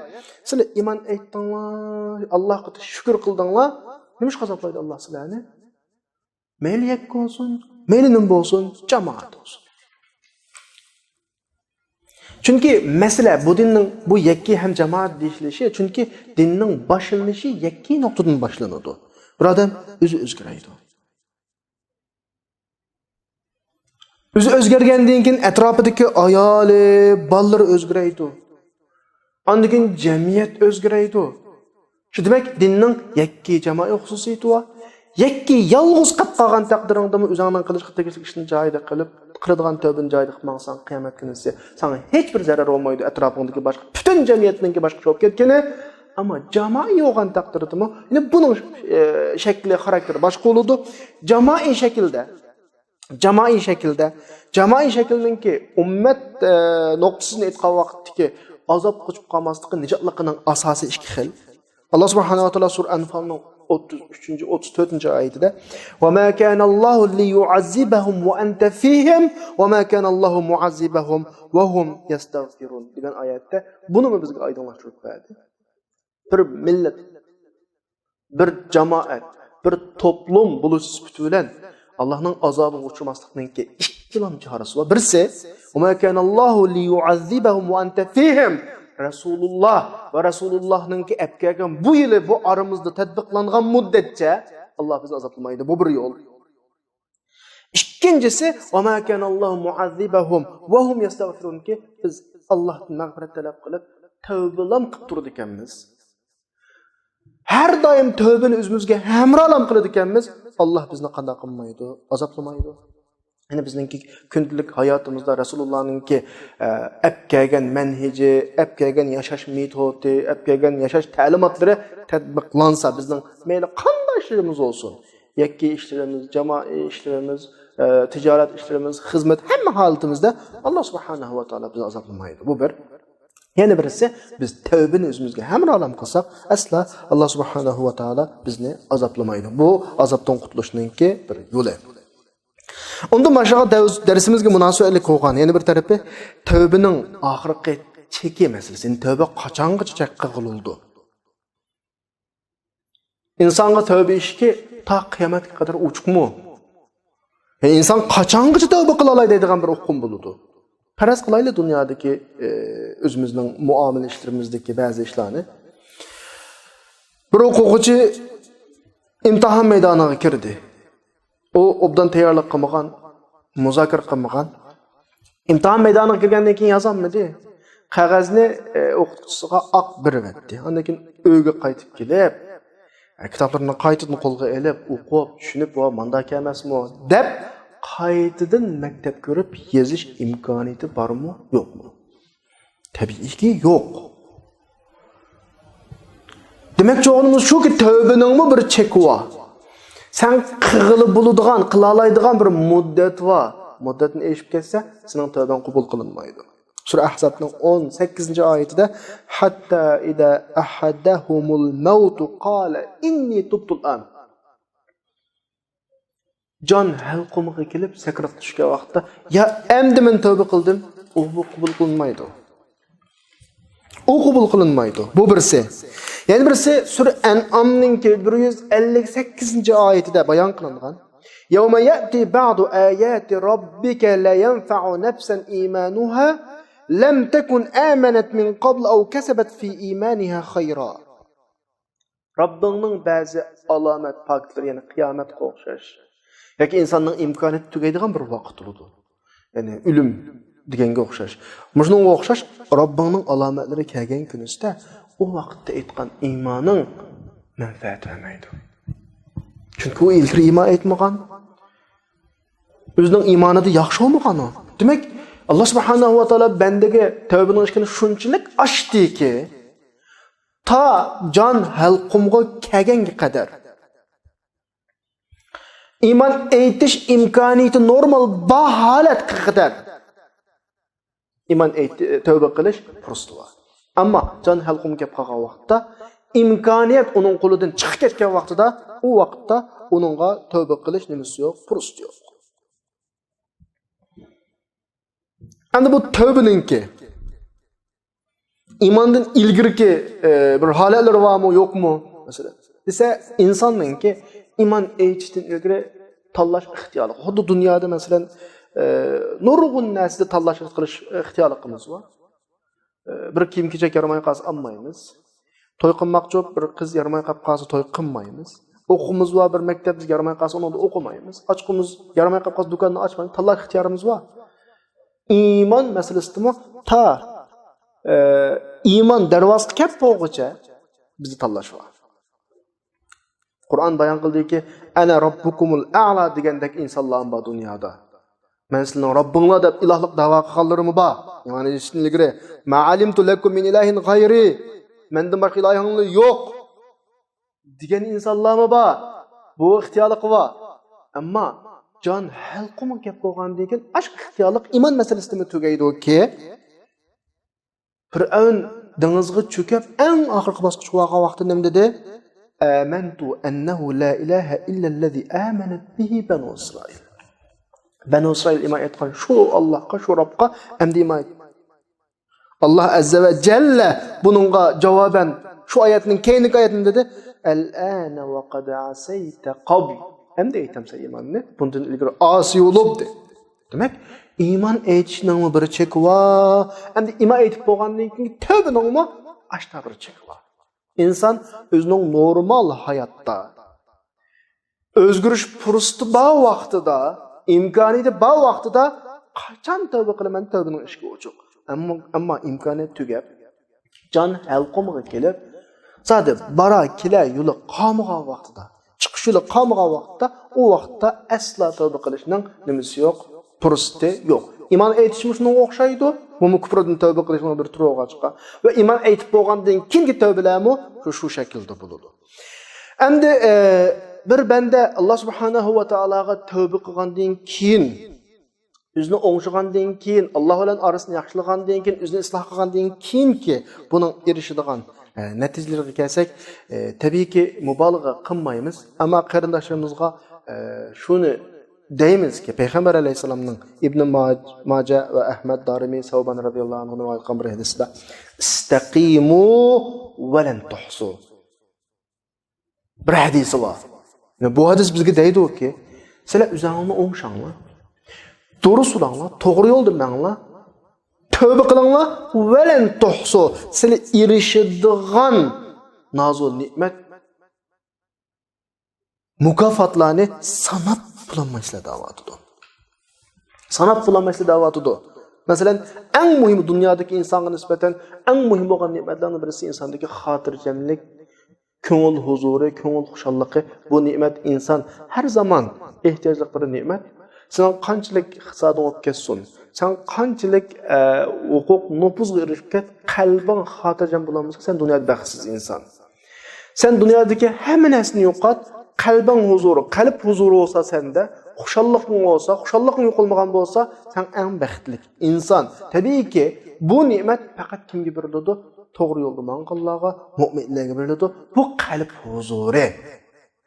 سىلەر ئىمان ئېيتتىڭلار، ئاللاھقا شۈكۈر قىلدىڭلار، نېمىشقا ئازابلايدۇ ئاللا سىلەرنى؟ مەيلى يەككە بولسۇن، مەيلى نېمە بولسۇن، جامائەت بولسۇن. چۈنكى مەسىلە بۇ دىننىڭ بۇ يەككە ھەم جامائەت دېيىشىلىشى، چۈنكى دىننىڭ باشلىنىشى يەككە نۇقتىدىن باشلىنىدۇ. بىر ئادەم ئۆزى ئۆزگىرەيدۇ. ئۆزى ئۆزگەرگەندىن كېيىن ئەتراپىدىكى ئايالى، بالىلىرى ئۆزگىرەيدۇ. ئاندىن كېيىن جەمئىيەت ئۆزگىرەيدۇ. شۇ دېمەك، دىننىڭ يەككە جامائىي خۇسۇسىيىتى بار. يەككە يالغۇز قېلىپ قالغان تەقدىرىڭدىمۇ ئۆزۈڭنىڭ قىلىشقا تېگىشلىك ئىشنى جايىدا قىلىپ، قىلىدىغان تەۋبىنى جايىدا قىلىپ ماڭساڭ، قىيامەت كۈنىسى ساڭا ھېچبىر زەرەر بولمايدۇ، ئەتراپىڭدىكى باشقا، پۈتۈن جەمئىيەتنىڭكى باشقىچە بولۇپ كەتكىنى. ئەمما جامائىي بولغان تەقدىردىمۇ، يەنە بۇنىڭ، ئە، شەكلى، خاراكتېرى باشقا بولىدۇ. جامائىي شەكىلدە، جامائىي شەكىلدە، جامائىي شەكىلنىڭكى ئۈممەت، ئە، نۇقتىسىدىن ئېيتقان ۋاقىتتىكى ئازاب قوچۇپ قالماسلىقى، نىجاتلىقىنىڭ ئاساسى ئىككى خىل. ئاللا سۇبھانەھۇ ۋە تائالا سۈرە ئەنفالنىڭ ئوتتۇز ئۈچىنچى، ئوتتۇز تۆتىنچى ئايىتىدە، «وما كان الله ليعذبهم وأنت فيهم وما كان الله معذبهم وهم يستغفرون» دېگەن ئايەتتە بۇنىمۇ بىزگە ئايدىڭلاشتۇرۇپ بەردى. بىر مىللەت، بىر جامائەت، بىر توپلۇم بولۇش سۈپىتى بىلەن ئاللانىڭ ئازابىغا ئۇچرىماسلىقنىڭكى ئىككىلا چارىسى بار. بىرسى، «وما كان الله ليعذبهم وأنت فيهم». رەسۇلۇللا ۋە رەسۇلۇللانىڭكى ئەپ كەلگەن بۇ يىلى بۇ ئارىمىزدا تەتبىقلانغان مۇددەتچە ئاللا بىزنى ئازابلىمايدۇ. بۇ بىر يول. ئىككىنچىسى، ۋەما كاناللاھۇ مۇئەززىبەھۇم ۋەھۇم يەستەغفىرۇنكى، بىز ئاللاھتىن مەغپىرەت تەلەپ قىلىپ، تەۋبىلام قىلىپ تۇرىدىكەنمىز. ھەر دائىم تەۋبىنى ئۆزىمىزگە ھەمراھلام قىلىدىكەنمىز، ئاللاھ بىزنى قانداق قىلمايدۇ؟ ئازابلىمايدۇ. يەنى بىزنىڭكى كۈندىلىك ھاياتىمىزدا رەسۇلۇللانىڭكى، ئە، ئەپ كەلگەن مەنھىجى، ئەپ كەلگەن ياشاش مېتودى، ئەپ كەلگەن ياشاش تەلىماتلىرى تەتبىقلانسا، بىزنىڭ مەيلى قانداق ئىشلىرىمىز بولسۇن، يەككە ئىشلىرىمىز، جامائىي ئىشلىرىمىز، ئە، تىجارەت ئىشلىرىمىز، خىزمەت، ھەممە ھالىتىمىزدە ئاللاھ سۇبھانەھۇ ۋە تائالا بىزنى ئازابلىمايدۇ. بۇ بىر. يەنە بىرسى، بىز تەۋبىنى ئۆزىمىزگە ھەمراھلام قىلساق، ئەسلا ئاللاھ سۇبھانەھۇ ۋە تائالا بىزنى ئازابلىمايدۇ. بۇ ئازابتىن قۇتۇلۇشنىڭكى بىر يولى. ئۇندىن باشقا دەرس-، دەرسىمىزگە مۇناسىۋەتلىك بولغان يەنە بىر تەرىپى، تەۋبىنىڭ ئاخىرقى چېكى مەسىلىسى. يەنى تەۋبە قاچانغىچە چەك قىلغىلى بولىدۇ؟ ئىنسانغا تەۋبە ئىشىكى تا قىيامەتكە قەدەر ئوچۇقمۇ؟ يەنى ئىنسان قاچانغىچە تەۋبە قىلالاي دەيدىغان بىر ئۇقۇم بولىدۇ. پەرەز قىلايلى دۇنيادىكى، ئە، ئۆزىمىزنىڭ مۇئامىلە ئىشلىرىمىزدىكى بەزى ئىشلارنى. بىر ئوقۇغۇچى ئىمتىھان مەيدانىغا كىردى. ئۇ ئوبدان تەييارلىق قىلمىغان، مۇزاكىرە قىلمىغان. ئىمتىھان مەيدانىغا كىرگەندىن كېيىن يازالمىدى. قەغەزنى، ئە، ئوقۇتقۇچىسىغا ئاق بېرىۋەتتى. ئاندىن كېيىن ئۆيگە قايتىپ كېلىپ، ئە، كىتابلىرىنى قايتىدىن قولغا ئېلىپ، ئوقۇپ، چۈشىنىپ، ۋا مانداق ئەمەسمۇ دەپ، قايتىدىن مەكتەپ كۆرۈپ يېزىش ئىمكانىيىتى بارمۇ، يوقمۇ؟ تەبىئىيكى يوق. دېمەكچى بولغىنىمىز شۇكى، تەۋبىنىڭمۇ بىر چېكى بار. سەن قىلغىلى بولىدىغان، قىلالايدىغان بىر مۇددەت بار. مۇددەتنى ئېشىپ كەتسە، سېنىڭ تەۋبەڭ قوبۇل قىلىنمايدۇ. سۈرە ئەھزابنىڭ ئون سەككىزىنچى ئايىتىدە، ھەتتا ئىزا ئەھەدەھۇمۇل مەۋتۇ قالە ئىننى تۇبتۇل ئان. جان ھەلقۇمىغا كېلىپ سەكرات چۈشكەن ۋاقىتتا، يا ئەمدى مەن تەۋبە قىلدىم، ئۇ بۇ قوبۇل قىلىنمايدۇ. ئۇ قوبۇل قىلىنمايدۇ. بۇ بىرسى. يەنە بىرسى سۈرە ئەنئامنىڭكى بىر يۈز ئەللىك سەككىزىنچى ئايىتىدە بايان قىلىنغان. يەۋمە يەتى بەزۇ ئاياتى رەببىكە لا يەنفەئۇ نەفسەن ئىمانۇھا لەم تەكۇن ئامەنەت مىن قەبلۇ ئەۋ كەسەبەت فى ئىمانىھا خەيرا. رەببىڭنىڭ بەزى ئالامەت پاكىتلىرى، يەنى قىيامەتكە ئوخشاش ياكى ئىنساننىڭ ئىمكانىيىتى تۈگەيدىغان بىر ۋاقىت بولىدۇ. يەنى ئۆلۈم دېگەنگە ئوخشاش. مۇشۇنىڭغا ئوخشاش رەببىڭنىڭ ئالامەتلىرى كەلگەن كۈنىسىدە ئۇ ۋاقىتتا ئېيتقان ئىمانىڭ مەنپەئەت بەرمەيدۇ. چۈنكى ئۇ ئىلگىرى ئىمان ئېيتمىغان. ئۆزىنىڭ ئىمانىدا ياخشى بولمىغان ئۇ. دېمەك، ئاللا سۇبھانەھۇ ۋە تائالا بەندىگە تەۋبىنىڭ ئىشىكىنى شۇنچىلىك ئاچتىكى، تا جان ھەلقۇمغا كەلگەنگە قەدەر، ئىمان ئېيتىش ئىمكانىيىتى نورمال بار ھالەتكە قەدەر ئىمان ئېيت-، تەۋبە قىلىش پۇرسىتى بار. ئەمما جان ھەلقۇمغا كەپ قالغان ۋاقىتتا، ئىمكانىيەت ئۇنىڭ قولىدىن چىقىپ كەتكەن ۋاقتىدا، ئۇ ۋاقىتتا ئۇنىڭغا تەۋبە قىلىش نېمىسى يوق، پۇرسىتى يوق. ئەمدى بۇ تەۋبىنىڭكى ئىماندىن ئىلگىرىكى، ئە، بىر ھالەتلىرى بارمۇ، يوقمۇ؟ مەسىلەن، دېسە، ئىنساننىڭكى ئىمان ئېيتىشتىن ئىلگىرى تاللاش ئىختىيارلىقى. خۇددى دۇنيادا، مەسىلەن، ئە، نۇرغۇن نەرسىدە تاللاش قىلىش ئىختىيارلىقىمىز بار. ئە، بىر كىيىم-كېچەك يارىماي قالسا ئالمايمىز. توي قىلماقچى بولۇپ، بىر قىز يارىماي قاپ قالسا توي قىلمايمىز. ئوقۇغۇمىز بار، بىر مەكتەپ بىزگە يارىماي قالسا ئۇنىڭدا ئوقۇمايمىز. ئاچقۇمىز يارىماي قاپ قالسا دۇكاننى ئاچمايمىز. تاللاش ئىختىيارىمىز بار. ئىمان مەسىلىسىدىمۇ تا، ئە، ئىمان دەرۋازىسىغا كەپ بولغۇچە بىزدە تاللاش بار. قۇرئان بايان قىلدىكى، «ئەنە رەببۇكۇمۇل ئەئلا» دېگەندەك ئىنسانلارمۇ بار دۇنيادا. «مەن سىلەرنىڭ رەببىڭلار» دەپ ئىلاھلىق دەۋا قىلغانلىرىمۇ بار. ئىمان ئېيتىشتىن ئىلگىرى، «ما ئەلىمتۇ لەكۇم مىن ئىلاھىن غەيرى»، مەندىن باشقا ئىلاھىڭلار يوق دېگەن ئىنسانلارمۇ بار. بۇ ئىختىيارلىقى بار. ئەمما جان ھەلقۇمغا كەپ بولغاندىن كېيىن، ئاشۇ ئىختىيارلىق ئىمان مەسىلىسىدىمۇ تۈگەيدۇكى، پىرئەۋن دېڭىزغا چۆكۈپ، ئەڭ ئاخىرقى باسقۇچقا بارغان ۋاقتىدا نېمە دېدى؟ «ئامەنتۇ ئەننەھۇ لا ئىلاھە ئىللەللەزى ئامەنەت بىھى بەنۇ ئىسرائىل.» بەنۇ ئىسرائىل ئىمان ئېيتقان شۇ ئاللاھقا، شۇ رەبقا ئەمدى ئىمان ئېيت-، ئاللا ئەززە ۋە جەللە بۇنىڭغا جاۋابەن شۇ ئايەتنىڭ كەينىدىكى ئايەتنى دېدى، «ئەلئانە ۋە قەد ئەسەيتە قەبل.» ئەمدى ئېيتامسەن ئىماننى، بۇندىن ئىلگىرى ئاسىي بولۇپ، دېدى. دېمەك، ئىمان ئېيتىشنىڭمۇ بىر چېكى بار. ئەمدى ئىمان ئېيتىپ بولغاندىن كېيىن تەۋبىنىڭمۇ ئاشتا بىر چېكى بار. ئىنسان ئۆزىنىڭ نورمال ھاياتتا ئۆزگىرىش پۇرسىتى بار ۋاقتىدا ئىمكانىيىتى بار ۋاقتىدا قاچان تەۋبە قىلىمەن، تەۋبىنىڭ ئىشىكى ئوچۇق. ئەمما، ئەمما ئىمكانىيەت تۈگەپ، جان ھەلقۇمىغا كېلىپ، زادى بارا كېلە يولى قالمىغان ۋاقتىدا، چىقىش يولى قالمىغان ۋاقىتتا، ئۇ ۋاقىتتا ئەسلا تەۋبە قىلىشنىڭ نېمىسى يوق، پۇرسىتى يوق. ئىمان ئېيتىشمۇ شۇنىڭغا ئوخشايدۇ. بۇمۇ كۇپرىدىن تەۋبە قىلىشنىڭ بىر تۈرى بولغاچقا. ۋە ئىمان ئېيتىپ بولغاندىن كېيىنكى تەۋبىلەرمۇ شۇ، شۇ شەكىلدە بولىدۇ. ئەمدى، ئە، بىر بەندە ئاللا سۇبھانەھۇ ۋە تائالاغا تەۋبە قىلغاندىن كېيىن، ئۆزىنى ئوڭشىغاندىن كېيىن، ئاللا بىلەن ئارىسىنى ياخشىلىغاندىن كېيىن، ئۆزىنى ئىسلاھ قىلغاندىن كېيىنكى بۇنىڭ ئېرىشىدىغان، ئە، نەتىجىلىرىگە كەلسەك، ئە، تەبىئىيكى، مۇبالىغە قىلمايمىز. ئەمما قېرىنداشلىرىمىزغا، ئە، شۇنى دەيمىزكى، پەيغەمبەر ئەلەيھىسسالامنىڭ ئىبنى ماج-، ماجە ۋە ئەھمەد دارىمى سەۋبان رەزىياللاھۇ ئەنھۇدىن رىۋايەت قىلغان بىر ھەدىسىدە، ئىستەقىمۇ ۋە لەن تۇھسۇ. بىر ھەدىسى بار. يەنى بۇ ھەدىس بىزگە دەيدۇكى، سىلەر ئۆزۈڭلارنى ئوڭشاڭلار. دۇرۇس بولۇڭلار، توغرا يولدا مېڭىڭلار. تەۋبە قىلىڭلار، ۋەلەن تۇھسۇ، سىلەر ئېرىشىدىغان نازۇ نېمەت، مۇكاپاتلارنى ساناپ بولالمايسىلەر دەۋاتىدۇ. ساناپ بولالمايسىلەر دەۋاتىدۇ. مەسىلەن، ئەڭ مۇھىم دۇنيادىكى ئىنسانغا نىسبەتەن ئەڭ مۇھىم بولغان نېمەتلەرنىڭ بىرسى ئىنساندىكى خاتىرجەملىك، كۆڭۈل ھۇزۇرى، كۆڭۈل خۇشاللىقى. بۇ نېمەت ئىنسان ھەر زامان ئېھتىياجلىق بىر نېمەت. سېنىڭ قانچىلىك ئىقتىسادىڭ بولۇپ كەتسۇن، سەن قانچىلىك، ئە، ھوقۇق، نوپۇزغا ئېرىشىپ كەت، قەلبىڭ خاتىرجەم بولالمىسا، سەن دۇنيادا بەختسىز ئىنسان. سەن دۇنيادىكى ھەممە نەرسىنى يوقات، قەلبىڭ ھۇزۇرى، قەلب ھۇزۇرى بولسا سەندە، خۇشاللىقىڭ بولسا، خۇشاللىقىڭ يوقالمىغان بولسا، سەن ئەڭ بەختلىك ئىنسان. تەبىئىيكى، بۇ نېمەت پەقەت كىمگە بېرىلىدۇ؟ توغرا يولدا ماڭغانلارغا، مۆمىنلەرگە بېرىلىدۇ. بۇ قەلب ھۇزۇرى.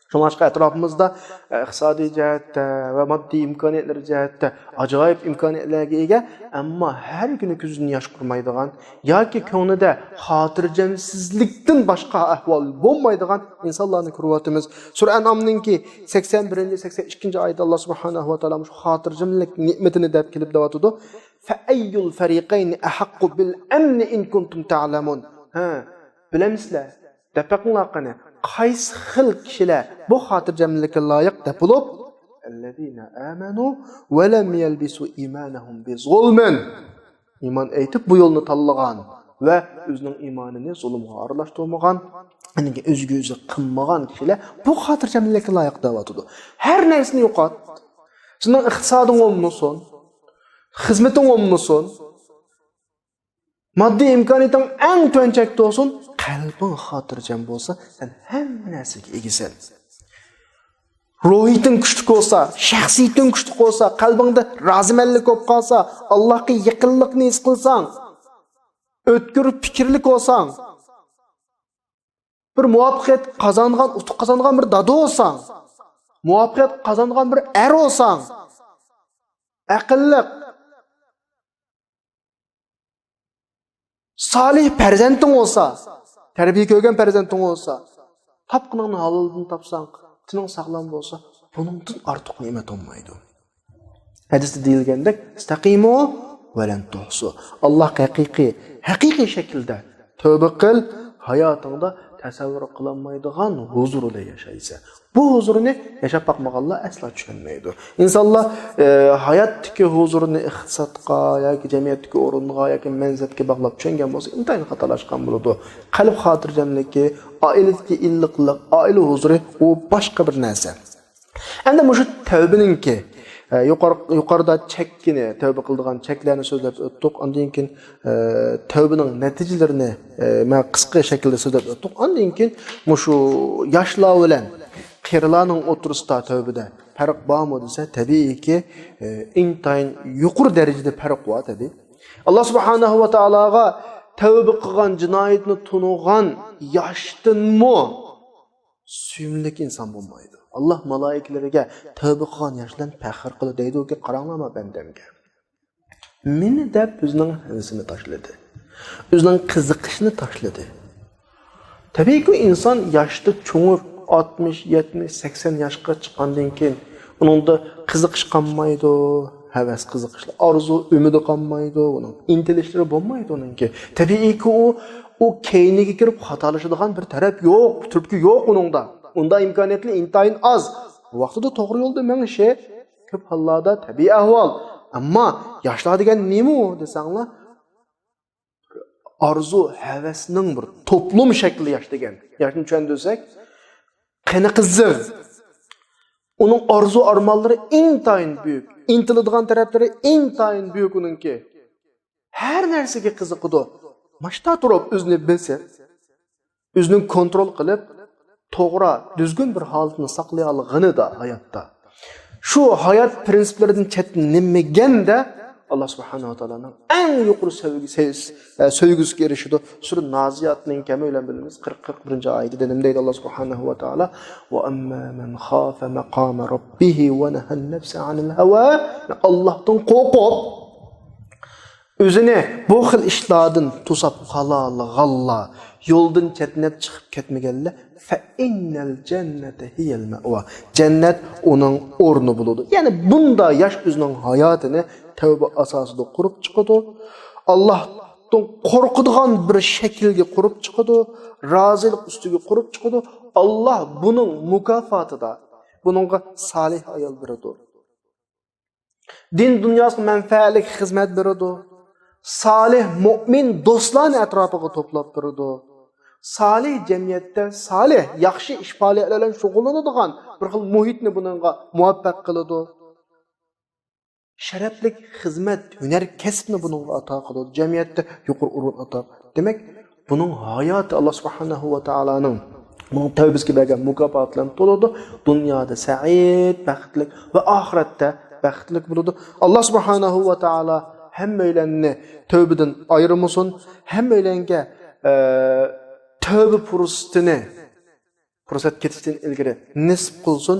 شۇڭلاشقا ئەتراپىمىزدا، ئە، ئىقتىسادىي جەھەتتە ۋە ماددىي ئىمكانىيەتلىرى جەھەتتە ئاجايىپ ئىمكانىيەتلەرگە ئىگە، ئەمما ھەر كۈنى كۆزىدىن ياش قۇرۇمايدىغان ياكى كۆڭلىدە خاتىرجەمسىزلىكتىن باشقا ئەھۋال بولمايدىغان ئىنسانلارنى كۆرۈۋاتىمىز. سۈرە ئەنئامنىڭكى سەكسەن بىرىنچى، سەكسەن ئىككىنچى ئايىتى ئاللا سۇبھانەھۇ ۋە تائالا مۇشۇ خاتىرجەملىك نېمىتىنى دەپ كېلىپ دەۋاتىدۇ. فَأَيُّ الْفَرِيقَيْنِ أَحَقُّ بِالْأَمْنِ إِنْ كُنْتُمْ تَعْلَمُونَ. ھە، بىلەمسىلەر؟ دەپ بېقىڭلار قېنى، قايسى خىل كىشىلەر بۇ خاتىرجەملىككە لايىق دەپ بولۇپ، الَّذِينَ آمَنُوا وَلَمْ يَلْبِسُوا إِيمَانَهُمْ بِظُلْمٍ. ئىمان ئېيتىپ، بۇ يولنى تاللىغان ۋە ئۆزىنىڭ ئىمانىنى زۇلۇمغا ئارىلاشتۇرمىغان، يەنى ئۆزىگە ئۆزى قىلمىغان كىشىلەر بۇ خاتىرجەملىككە لايىق دەۋاتىدۇ. ھەر نەرسىنى يوقات. سېنىڭ ئىقتىسادىڭ بولمىسۇن، خىزمىتىڭ بولمىسۇن، ماددىي ئىمكانىيىتىڭ ئەڭ تۆۋەن چەكتە بولسۇن، قەلبىڭ خاتىرجەم بولسا، سەن ھەممە نەرسىگە ئىگىسەن. روھىيىتىڭ كۈچلۈك بولسا، شەخسىيىتىڭ كۈچلۈك بولسا، قەلبىڭدە رازىمەنلىك بولۇپ قالسا، ئاللاھقا يېقىنلىقنى ھېس قىلساڭ، ئۆتكۈر پىكىرلىك بولساڭ، بىر مۇۋەپپەقىيەت قازانغان، ئۇتۇق قازانغان بىر دادا بولساڭ، مۇۋەپپەقىيەت قازانغان بىر ئەر بولساڭ، ئەقىللىق، سالىھ پەرزەنتىڭ بولسا، تەربىيە كۆرگەن پەرزەنتىڭ بولسا، تاپقىنىڭنى ھالالدىن تاپساڭ، تېنىڭ ساغلام بولسا، بۇنىڭدىن ئارتۇق نېمەت بولمايدۇ. ھەدىستە دېيىلگەندەك، ئىستەقىمۇ ۋەلەن تۇھسۇ. ئاللاھقا ھەقىقىي، ھەقىقىي شەكىلدە تەۋبە قىل، ھاياتىڭدا تەسەۋۋۇر قىلالمايدىغان ھۇزۇردا ياشايسەن. بۇ ھۇزۇرنى ياشاپ باقمىغانلار ئەسلا چۈشەنمەيدۇ. ئىنسانلار، ئە، ھاياتتىكى ھۇزۇرنى ئىقتىسادقا ياكى جەمئىيەتتىكى ئورۇنغا ياكى مەنسەپكە باغلاپ چۈشەنگەن بولسا، ئىنتايىن خاتالاشقان بولىدۇ. قەلب خاتىرجەملىكى، ئائىلىدىكى ئىللىقلىق، ئائىلە ھۇزۇرى، ئۇ باشقا بىر نەرسە. ئەمدى مۇشۇ تەۋبىنىڭكى، ئە، يۇقار-، يۇقىرىدا چەككىنى، تەۋبە قىلىدىغان چەكلەرنى سۆزلەپ ئۆتتۇق. ئاندىن كېيىن، ئە، تەۋبىنىڭ نەتىجىلىرىنى، ئە، مەن قىسقا شەكىلدە سۆزلەپ ئۆتتۇق. ئاندىن كېيىن مۇشۇ ياشلار بىلەن قېرىلارنىڭ ئوتتۇرىسىدا تەۋبىدە پەرق بارمۇ دېسە، تەبىئىيكى، ئە، ئىنتايىن يۇقىرى دەرىجىدە پەرق بار تەبىئىي. ئاللا سۇبھانەھۇ ۋە تائالاغا تەۋبە قىلغان، جىنايەتنى تونۇغان ياشتىنمۇ سۆيۈملۈك ئىنسان بولمايدۇ. ئاللا مالائىكىلىرىگە تەۋبە قىلغان ياش بىلەن پەخىر قىلىدۇ، دەيدۇكى، قاراڭلارما بەندەمگە. مېنى دەپ ئۆزىنىڭ ھەۋىسىنى تاشلىدى. ئۆزىنىڭ قىزىقىشىنى تاشلىدى. تەبىئىيكى، ئىنسان ياشتا چوڭىيىپ، ئاتمىش، يەتمىش، سەكسەن ياشقا چىققاندىن كېيىن، ئۇنىڭدا قىزىقىش قالمايدۇ، ھەۋەس، قىزىقىشلار، ئارزۇ، ئۈمىدى قالمايدۇ، ئۇنىڭ ئىنتىلىشلىرى بولمايدۇ ئۇنىڭكى. تەبىئىيكى، ئۇ، ئۇ كەينىگە كىرىپ خاتالىشىدىغان بىر تەرەپ يوق، تۈرتكە يوق ئۇنىڭدا. ئۇنداق ئىمكانىيەتلەر ئىنتايىن ئاز. ۋاقتىدا توغرا يولدا مېڭىشى، كۆپ ھاللاردا تەبىئىي ئەھۋال. ئەمما ياشلار دېگەن نېمە ئۇ دېسەڭلار، ئارزۇ، ھەۋەسنىڭ بىر توپلۇم شەكلى ياش دېگەن. ياشنى چۈشەندۈرسەك، قېنى قىزىق. ئۇنىڭ ئارزۇ ئارمانلىرى ئىنتايىن بۈيۈك. ئىنتىلىدىغان تەرەپلىرى ئىنتايىن بۈيۈك ئۇنىڭكى. ھەر نەرسىگە قىزىقىدۇ. ماشتا تۇرۇپ ئۆزىنى بىلسە، ئۆزىنى كونترول قىلىپ، توغرا، دۈزگۈن بىر ھالىتىنى ساقلىيالىغىنىدا ھاياتتا. شۇ ھايات پىرىنسىپلىرىدىن چەتنىمىگەندە، ئاللا سۇبھانەھۇ ۋە تائالانىڭ ئەڭ يۇقىرى سۆيگۈسى، سۆيگۈسىگە ئېرىشىدۇ. سۈرە نازىياتنىڭ كەمى بىلەن بىلىمىز، قىرىق، قىرىق بىرىنچى ئايىتىدە نېمە دەيدۇ ئاللا سۇبھانەھۇ ۋە تائالا؟ وَأَمَّا مَنْ خَافَ مَقَامَ رَبِّهِ وَنَهَى النَّفْسَ عَنِ الْهَوَى. ئاللاھتىن قورقۇپ، ئۆزىنى بۇ خىل ئىشلاردىن توساپ قالالىغانلار، يولدىن چەتنەپ چىقىپ كەتمىگەنلەر، فَإِنَّ الْجَنَّةَ هِيَ الْمَأْوَى. جەننەت ئۇنىڭ ئورنى بولىدۇ. يەنى بۇندا ياش ئۆزىنىڭ ھاياتىنى تەۋبە ئاساسىدا قۇرۇپ چىقىدۇ. ئاللاھتىن قورقىدىغان بىر شەكىلگە قۇرۇپ چىقىدۇ. رازىلىق ئۈستىگە قۇرۇپ چىقىدۇ. ئاللاھ بۇنىڭ مۇكاپاتىدا بۇنىڭغا سالىھ ئايال بېرىدۇ. دىن دۇنياسىغا مەنپەئەتلىك خىزمەت بېرىدۇ. سالىھ مۆمىن دوستلارنى ئەتراپىغا توپلاپ بېرىدۇ. سالىھ جەمئىيەتتە سالىھ، ياخشى ئىش پائالىيەتلەر بىلەن شۇغۇللىنىدىغان بىر خىل مۇھىتنى بۇنىڭغا مۇۋەپپەق قىلىدۇ. شەرەپلىك خىزمەت، ھۈنەر، كەسىپنى بۇنىڭغا ئاتا قىلىدۇ. جەمئىيەتتە يۇقىرى ئورۇن ئاتا. دېمەك، بۇنىڭ ھاياتى ئاللا سۇبھانەھۇ ۋە تائالانىڭ بۇنىڭ تەۋبىسىگە بەرگەن مۇكاپاتى بىلەن تولىدۇ. دۇنيادا سەئىد، بەختلىك ۋە ئاخىرەتتە بەختلىك بولىدۇ. ئاللا سۇبھانەھۇ ۋە تائالا ھەممەيلەننى تەۋبىدىن ئايرىمىسۇن. ھەممەيلەنگە، ئە، تەۋبە پۇرسىتىنى، پۇرسەت كېتىشتىن ئىلگىرى نېسىپ قىلسۇن.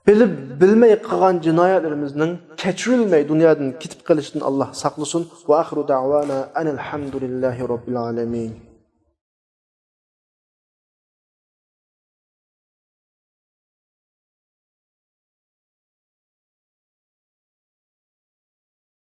بىلىپ، بىلمەي قىلغان جىنايەتلىرىمىزنىڭ كەچۈرۈلمەي دۇنيادىن كېتىپ قېلىشىدىن ئاللا ساقلىسۇن. وَآخِرُ دَعْوَانَا أَنِ الْحَمْدُ لِلَّهِ رَبِّ الْعَالَمِينَ.